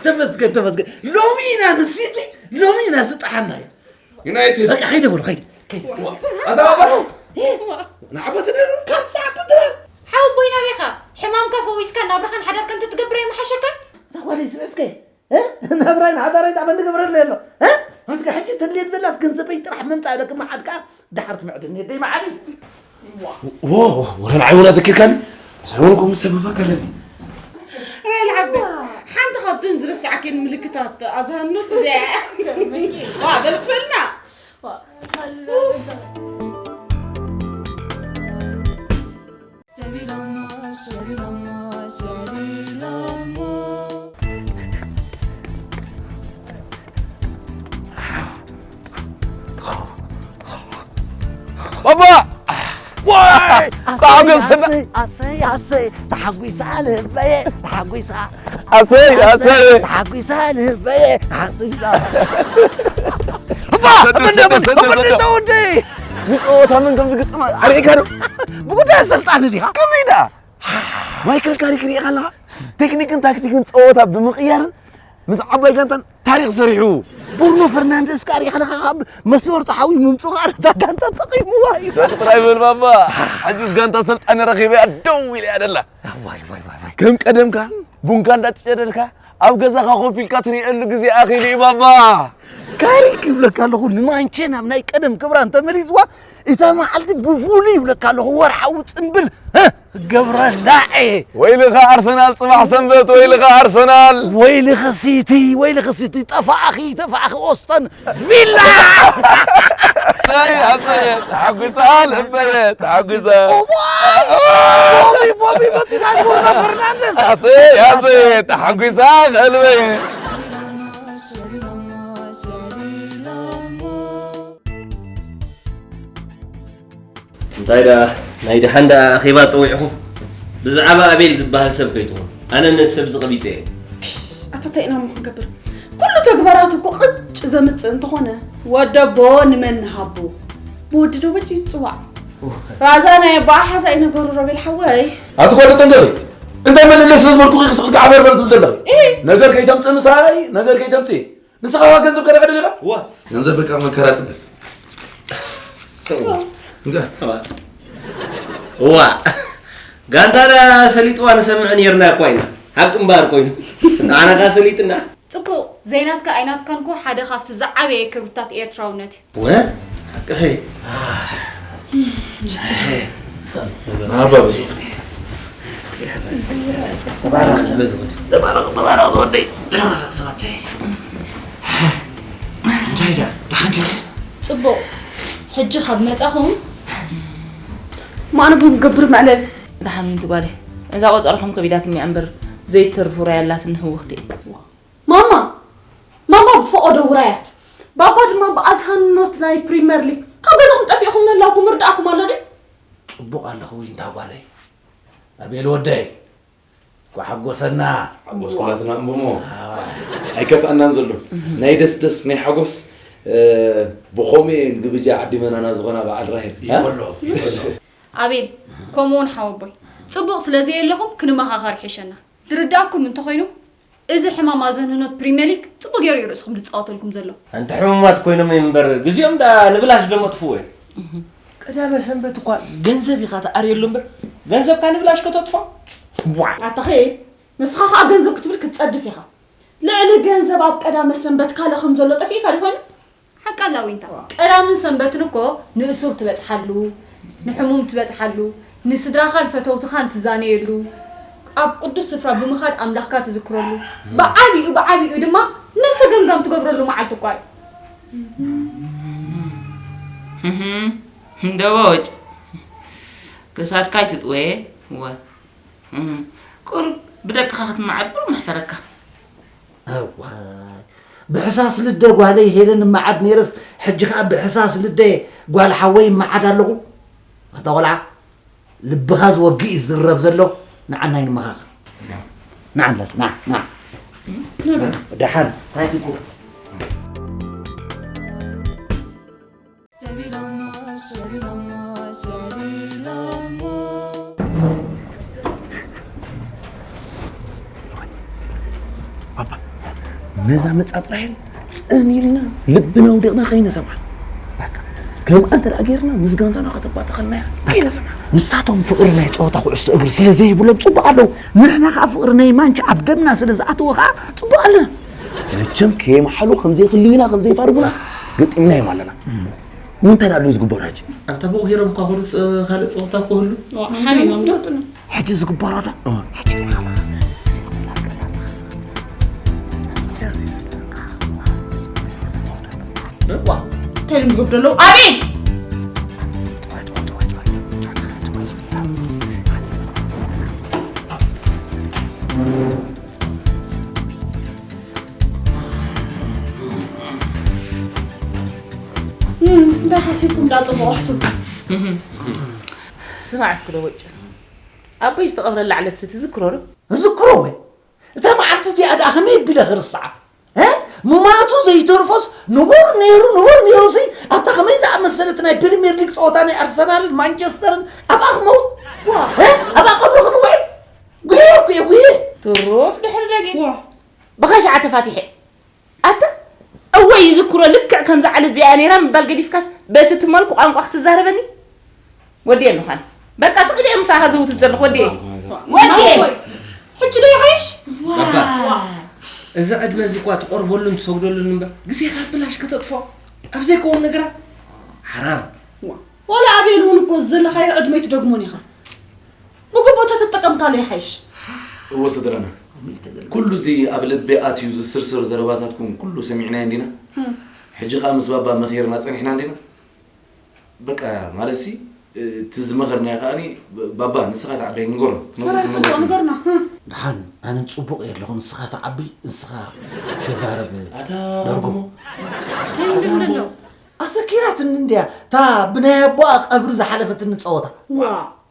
ተመስገን ተመስገን ሎሚ ኢና ንሲቲ ሎሚ ኢና ዝጠሓና እዩ ዩናይትድ በቃ ከይደ በሉ ከይደ ኣታ ባባስ ንዓቦ ተደረ ካብ ሰዓብ ብድረ ሓወቦይ ናበይኻ ሕማምካ ፈዊስካ ናብርኻን ሓዳርካ እንተትገብር ኣይምሓሸካን እዛ ጓለይ ስለ እስከ ናብራይን ሓዳረይን ኣበ ንገብረሉ የሎ እስከ ሕጂ ተድልየኒ ዘላት ገንዘበይ ጥራሕ ምምፃእ ኢለ ክመሓል ከዓ ደሓር ትምዕድኒ የደይ መዓሊ ወረ ንዓይ ወላ ዘኪርካኒ ሳይሆን ኮም ሰበባ ከለኒ ራይል ዓበ ሓንቲ ካብተን ዝረስዓክን ምልክታት ኣዝሃኖት እዚኣ እያ ዋ በል ትፈልና ባባ ወይ ኣሰይ ኣሰይ ኣሰይ ተሓጒሳ ልበየ ተሓጒሳ ኣሰይ ኣሰይ ተሓጒሳ ልበየ ተሓጒሳ ንፀወታ መን ከም ዝግጥማ ኣርእካ ዶ ብጉዳይ ኣሰልጣኒ ዲኻ ከመይ ዳ ማይክል ካሪክ ርኢኻ ኣለኻ ቴክኒክን ታክቲክን ፀወታ ብምቕያርን ምስ ዓባይ ጋንታን ታሪኽ ሰሪሑ። ብሩኖ ፈርናንደስ ከኣ ሪኢኻ ኣለኻ ካብ መስመር ተሓዊ ምምጽኡ ከኣ ነታ ጋንታ ጠቒምዋ እዩ። ጥራይ በል ባባ። ሕጅስ ጋንታ ሰልጣኒ ረኺበ እያ ደው ኢለ እያ ደላ። ዋይ ዋይ ዋይ ዋይ። ከም ቀደምካ ቡንካ እንዳትጨደልካ ኣብ ገዛኻ ኮፍ ኢልካ ትሪኤሉ ግዜ ኣኺሉ እዩ ባባ። ካሪክ ይብለካ ኣለኹ፣ ንማንቸ ናብ ናይ ቀደም ክብራ እንተመሊስዋ፣ እታ መዓልቲ ብፍሉይ ይብለካ ኣለኹ፣ ወርሓዊ ጽምብል፣ እ፣ ክገብረላ እየ። ወይልኻ ኣርሰናል ጽባሕ ሰንበት፣ ወይልኻ ኣርሰናል። ወይልኺ ሲቲ፣ ወይልኺ ሲቲ፣ ጠፋእኺ፣ ጠፋእኺ ኦስተን ቪላ። ኣይ ኣጸየ ተሓጒሳ ልበየ ተሓጒሳ። እዋይ! ቦቢ፣ ቦቢ መጺና፣ ብሩኖ ፈርናንደስ። ኣጸየ ኣጸየ ተሓጒሳ ቀልበየ። እንታይ ደኣ ናይ ደሓን ደኣ ኣኼባ ጸዊዕኹም? ብዛዕባ ኣቤል ዝበሃል ሰብ ከይትኾኑ። ኣነ ነዚ ሰብ እዚ ቀቢጸዮ። ኣታ እንታይ ኢና እሞ ክንገብር? ኩሉ ተግባራቱ እኮ ቅጭ ዘምጽእ እንተኾነ ወደቦ ንመን ንሃቦ? ብወዲ ዶ በጂ ዝጽዋዕ? ራዛ ናይ ኣቦኣ ሓዛ እዩ ነገሩ ሮቤል ሓወይ። ኣቲ ጓል ተጠንቀቂ። እንታይ መለለይ ስለ ዝበልኩኺ ክስቕልኪ ዓበር በል ትብል ዘለኺ? ነገር ከይተምጽእ ምሳይ ነገር ከይተምጽእ። ንስኻ ዋ ገንዘብ ከለኻ ደሊኻ? ዋ ገንዘብ በቃ መከራ ጽበት። እዋ ጋንታ ዳ ሰሊጥዋ ንሰምዕ ነርና እኳ ኢና። ሓቂ እምበኣር ኮይኑ ንዓና ካ ሰሊጥና። ጽቡቕ ዘይናትካ ኣይናትካን ኮ ሓደ ካብቲ ዝዓበየ ክብርታት ኤርትራውነት እዩ። ወ ሓቅኺ መርሓባ በዝወት ተባረኽ በዝወት ተባረኽ ተባረኽ ወደይ ተባረኽ ሰባተይ እንታይ ዳ ደሓን ዲኺ ጽቡቕ ሕጂ ካብ መጻኹም ማዕረ ብክገብር መዕለቢ ደሓን ምንቲ ጓለይ እዛ ቆጸርኹም ከቢዳትኒ እያ እምበር ዘይትተርፍ ውራይ ኣላትኒ ህውኽቲ ማማ ማማ ብፈቐዶ ውራያት ባባ ድማ ብኣዝሃኖት ናይ ፕሪመር ሊግ ካብ ገዛኹም ጠፊእኹም ምህላውኩም ምርዳእኩም ኣሎ ድዩ? ጽቡቕ ኣለኹ ዊንታ ጓለይ። ኣቤል ወደይ ኳ ሓጎሰና። ሓጎስ ኩላትና እምብሞ ኣይከፍኣናን ዘሎ ናይ ደስደስ ናይ ሓጎስ ብኸምኡ እየን ግብጃ ዓዲመናና ዝኾና በዓል ራሄል። ይበሎ ይበሎ። ኣቤል፣ ከምኡውን ሓወቦይ፣ ጽቡቕ ስለ ዘየለኹም ክንመኻኸር ይሕሸና። ዝርዳእኩም እንተኾይኑ፣ እዚ ሕማም ኣዘንህኖት ፕሪምየር ሊግ ጽቡቕ ገይሩ እዩ ርእስኹም ዝጻወተልኩም ዘሎ። ኣንቲ ሕሙማት ኮይኖም እዮም እምበር፣ ግዜኦም ደኣ ንብላሽ ዶ መጥፍዎ እዮም? ቀዳመ ሰንበት እኳ ገንዘብ ኢኻ ትኣርየሉ እምበር፣ ገንዘብካ ንብላሽ ከተጥፍኦ? ዋእ! ኣታ ኸ ንስኻ ኸኣ ገንዘብ ክትብል ክትጸድፍ ኢኻ። ልዕሊ ገንዘብ ኣብ ቀዳመ ሰንበት ካልእ ከም ዘሎ ጠፊእካ ዶ ይኾን? ሓቃ ኣላ ዊንታ። ቀዳምን ሰንበትን እኮ ንእሱር ትበጽሓሉ፣ ንሕሙም ትበጽሓሉ፣ ንስድራኻን ፈተውትኻን ትዛነየሉ፣ ኣብ ቅዱስ ስፍራ ብምኻድ ኣምላኽካ ትዝክረሉ፣ ብዓቢኡ ብዓቢኡ ድማ ነብሰ ገምጋም ትገብረሉ መዓልቲ እኳ እዩ። ህህም፣ እንደ ቦጭ ክሳድካ ኣይትጥወየ፣ እወ። ቁሩብ ብደቅኻ ክትመዓድ ቁሩብ መሕፈረካ። እዋይ ብሕሳስ ልደ ጓለይ ሄለን እመዓድ ነይረስ ሕጂ ኸኣ ብሕሳስ ልደ ጓል ሓወይ እመዓድ ኣለኹ። ኣታ ቖልዓ ልብኻ ዝወግእ እዩ ዝዝረብ ዘሎ። ንዓና ኣይንመኻኸር። ንዓ ንመጽእ ንዓ ንዓ። ደሓን እንታይ ትብሉ? ባባ ነዛ መጻጽራይን ጽን ኢልና ልብና ኣውዲቕና ከይነሰምዓ በቃ ከምኣ እንተ ደኣ ጌርና ምስ ጋንታና ከተባተኸልና እያ ከይነሰምዓ ንሳቶም ፍቕሪ ናይ ጸወታ ኩዕሶ እግሪ ስለ ዘይብሎም ጽቡቕ ኣለዉ ንሕና ከኣ ፍቕሪ ናይ ማንቸ ኣብ ደምና ስለ ዝኣተወ ከኣ ጽቡቕ ኣለና መቸም ከየምሓሉ ከም ዘይክልዩና ከም ዘይፋርጉና ገጢምናዮም ኣለና ንምንታይ ደኣ ኣሎ ዝግበሩ ሕጂ ኣንታ ብኡ ጌሮም እኳ ክሩጥ ካልእ ጸወታ ክህሉ ሓሚሞም ዶ ሕጂ ዝግበሮ ዶ ዋ እንታይ ልምጎብ ደለዉ ኣቤል እንታይ ሓሲብኩም ዳ ጽቡቕ ኣሕስቡ ስማዕ እስኪ ዶ ወጭ ኣቦይ ዝተቐብረላ ዕለት ሲ ትዝክሮ ዶ እዝክሮ ወይ እታ መዓልቲ እቲኣ ደኣ ከመይ ኣቢለ ክርስዓ እ? ምማቱ ዘይተርፎስ ንቡር ነይሩ ንቡር ነይሩሲ ኣብታ ከመይ ዝኣመሰለት ናይ ፕሪምየር ሊግ ፀወታ ናይ ኣርሰናልን ማንቸስተርን ኣብኣ ክመውት እ? ኣብኣ ቀብሪ ክንውዕል ጉየ ጉየ ጉየ ትሩፍ ድሕሪ ደጊም ብኸሻዓ ተፋቲሐ ኣታ እወ ይዝክሮ ልክዕ ከምዛ ዓለት እዚኣ እያ ነይራ ምባል ገዲፍካስ በቲ ትመልኩ ቋንቋ ክትዛረበኒ ወዲ የለኻን በቃ ስቂ ድየ ምሳኻ ዝውትት ዘለኹ ወዲ ወዲ ኣቦይ፣ ሕጂ ዶ ይሓይሽ? ባባ። እዚ ዕድመ እዚ እኳ ትቆርበሉን ትሰግደሉን እምበር፣ ግዜኻ ብላሽ ከተጥፍኦ ኣብ ዘይከውን ነገራት ሓራም። ዋ፣ ዋላ ኣቤል እውን እኮ ዘለኻዮ ዕድመ ኣይትደግሞን ኢኻ። ብግቡእ ተተጠቀምካሉ ይሓይሽ። እወ ስድራና፣ ኩሉ እዚ ኣብ ልቢ ኣትዩ ዝስርስር ዘረባታትኩም ኩሉ ሰሚዕናዮ እንዲና? ሕጂ ኸኣ ምስ ባባ መኺርና ጸኒሕና እንዲና? በቃ ማለትሲ፣ እቲ ዝመኸርናዮ ከኣኒ፣ ባባ ንስኻ ተዓበይ ንገሮ። ንገሮ፣ ንገሮ። ንገርና። ደሓን ኣነ ጽቡቕ እየ ኣለኹ፣ ንስኻ ተዓቢ፣ ንስኻ ተዛረብ። ኣታ ደርጉ። ኣሞ። እንታይ ይብል ኣሎ? ኣሰኪራትኒ እንድያ፣ እታ ብናይ ኣቦኣ ቀብሪ ዝሓለፈትኒ ጸወታ። ዋ።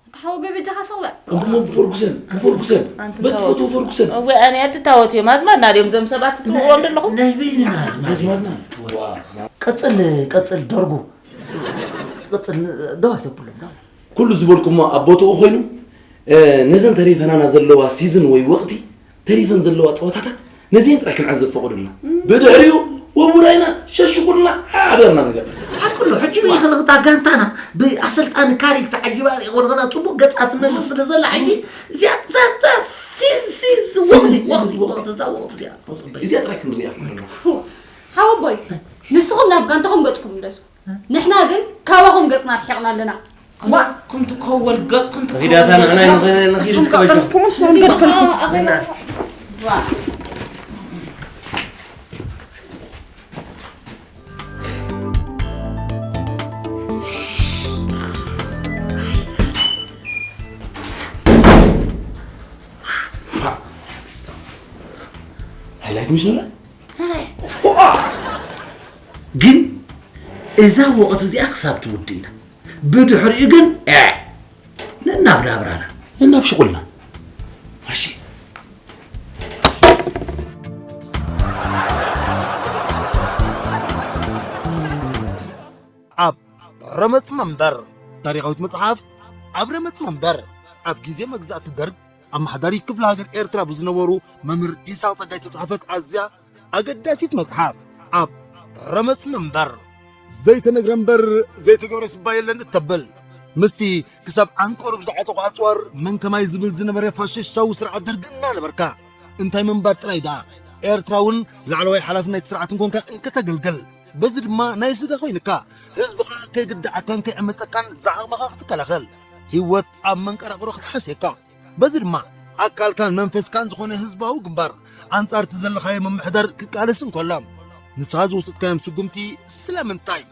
ኣታ ሓወ በይ በጃኻ ስቕ በል። እሞ ብፈርጉሰን፣ ብፈርጉሰን። ኣንቲ በትፈትዎ ታወት። ፈርጉሰን። እወ፣ ኣነ ኣትታወት እዮም። ኣዝማድና ድዮም እዞም ሰባት ትጽውዕዎም ዘለኹም? ናይ በይንና ኣዝማድ እዮም። ኣዝማድና። ዋ። ቀጽል፣ ቀጽል ደርጉ። ቀጽል፣ ደዋይ ተብሎም፣ ደዋይ። ኩሉ ዝበልኩሞ ኣብ ቦትኡ ኮይኑ፣ እ፣ ነዘን ተሪፈናና ዘለዋ ሲዝን ወይ ወቕቲ፣ ተሪፈን ዘለዋ ጸወታታት፣ ነዚአን ጥራይ ክንዕዘብ ፈቐዱልና። ብድሕሪኡ፣ ወውራይና፣ ሸሽኹልና፣ ሓበርና ንገብር። ሓቂ ኣሎ፣ ሕጂ ርኢኺ ንኽታ ጋንታና ብኣሰልጣኒ ካሪክ ተዓጂባ ርኢኹ ንኽና ጽቡቕ ገጻ ትመልስ ስለ ዘላ፣ ሕጂ እዚኣ፣ እዛ፣ እዛ፣ ሲዝ-፣ ሲዝ-፣ ወቕቲ፣ ወቕቲ፣ ወቕቲ፣ እዛ ወቕቲ እዚኣ፣ እዚኣ ጥራይ ክንሪኣ ፈቐዱልና። ሓወቦይ፣ ንስኹም ናብ ጋንታኹም ገጽኩም ምለሱ። ንሕና ግን ካባኹም ገጽና ኣርሒቕና ኣለና። ዋ፣ ኩንቱ ከወል ገጽኩም ከፊዳታ ንሕና ንኽእል ንኽእል ንስኹም እስከ በጃ። ከዕርፍኩም ንኽእል ገጽኩም። ዋ። ሃይላይት ምሽ ንብላ? ግን እዛ ወቕቲ እዚኣ ክሳብ ትውድእና። ብድሕሪኡ ግን፣ እ፣ ነናብ ናብራና። ነናብ ሽቑልና። እሺ። ኣብ ረመጽ መንበር። ታሪኻዊት መጽሓፍ ኣብ ረመጽ መንበር። ኣብ ግዜ መግዛእቲ ደርግ ኣመሓዳሪ ክፍለ ሃገር ኤርትራ ብዝነበሩ መምህር ኢሳቕ ጸጋይ ዝተጻሕፈት ኣዝያ ኣገዳሲት መጽሓፍ ኣብ ረመጽ መንበር። ዘይተነግረ እምበር ዘይተገብረ ስባ የለን እተብል፣ ምስቲ ክሳብ ዓንቀሩ ብዝዓጠቑ ኣጽዋር መን ከማይ ዝብል ዝነበረ ፋሽስታዊ ስርዓት ደርግ እናነበርካ፣ እንታይ ምንባር ጥራይ ደኣ፣ ኤርትራውን ላዕለዋይ ሓላፊ ናይቲ ስርዓትን ኮንካ እንከተገልግል፣ በዚ ድማ ናይ ስጋ ኮይንካ፣ ህዝብኻ ከይግድዓካን ከይዕመጸካን ዝዓቕምኻ ክትከላኸል፣ ህይወት ኣብ መንቀራቕሮ ክትሓስየካ። በዚ ድማ ኣካልካን መንፈስካን ዝኾነ ህዝባዊ ግንባር ኣንጻር እቲ ዘለኻዮ ምምሕዳር ክቃለስ እንከሎ፣ ንስኻ ዝወሰድካዮም ስጉምቲ ስለምንታይ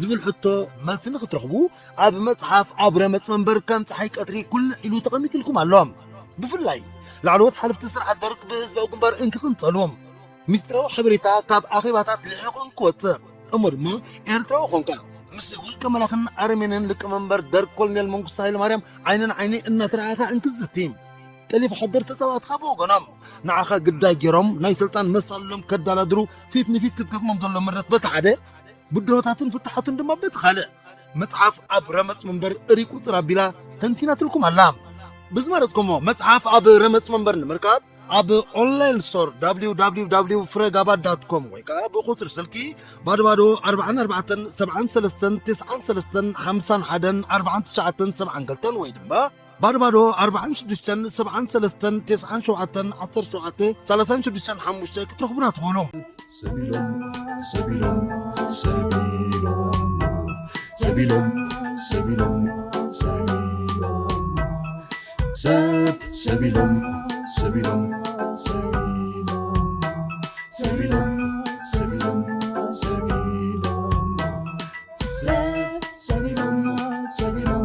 ዝብል ሕቶ መልሲ ንኽትረኽቡ ኣብ መጽሓፍ ኣብ ረመጽ መንበር ከም ጸሓይ ቀትሪ ኩልዕ ኢሉ ተቐሚጥልኩም ኣሎ። ብፍላይ ላዕለዎት ሓለፍቲ ስርዓት ደርግ ብህዝባዊ ግንባር እንክቕምጸሉ፣ ሚስጥራዊ ሓበሬታ ካብ ኣኼባታት ልሒቑ እንክወጽእ፣ እሞ ድማ ኤርትራዊ ኾንካ ምስ ውልቀ መላኽን ኣረሜንን ሊቀመንበር ደርግ ኮሎኔል መንግስቱ ሃይለማርያም ዓይኒ ንዓይኒ እናተረኣኻ እንክዝቲ፣ ጠሊፍ ሓደር ተጻባእትኻ ብወገኖም ንዓኻ ግዳይ ገይሮም ናይ ስልጣን መሳልሎም ከዳላድሩ ፊት ንፊት ክትገጥሞም ዘሎ ምረት በቲ ሓደ፣ ብድሆታትን ፍታሓቱን ድማ በቲ ካልእ፣ መጽሓፍ ኣብ ረመጽ መንበር እሪ ቁጽር ኣቢላ ተንቲናትልኩም ኣላ። ብዝመረጽኩሞ መጽሓፍ ኣብ ረመጽ መንበር ንምርካብ ኣብ ኦንላይን ስቶር ደብሊው ደብሊው ደብሊው ፍረጋባ ዳት ኮም ወይ ከኣ ብቁጽሪ ስልኪ ባዶ ባዶ ኣርባዓን ኣርባዕተን ሰብዓን ሰለስተን ትስዓን ሰለስተን ሓምሳን ሓደን ኣርባዓን ትሽዓተን ሰብዓን ክልተን ወይ ድማ ባዶ ባዶ ኣርባዓን ሽዱሽተን ሰብዓን ሰለስተን ትስዓን ሸውዓተን ዓሰርተ ሸውዓተ ሰላሳን ሽዱሽተን ሓሙሽተ ክትረኽቡና ትኽእሉ። ሰቢሎም፣ ሰቢሎም፣ ሰቢሎም፣ ሰቢሎም፣ ሰቢሎም፣ ሰቢሎም፣ ሰብ፣ ሰቢሎም፣ ሰቢሎም፣ ሰቢሎም።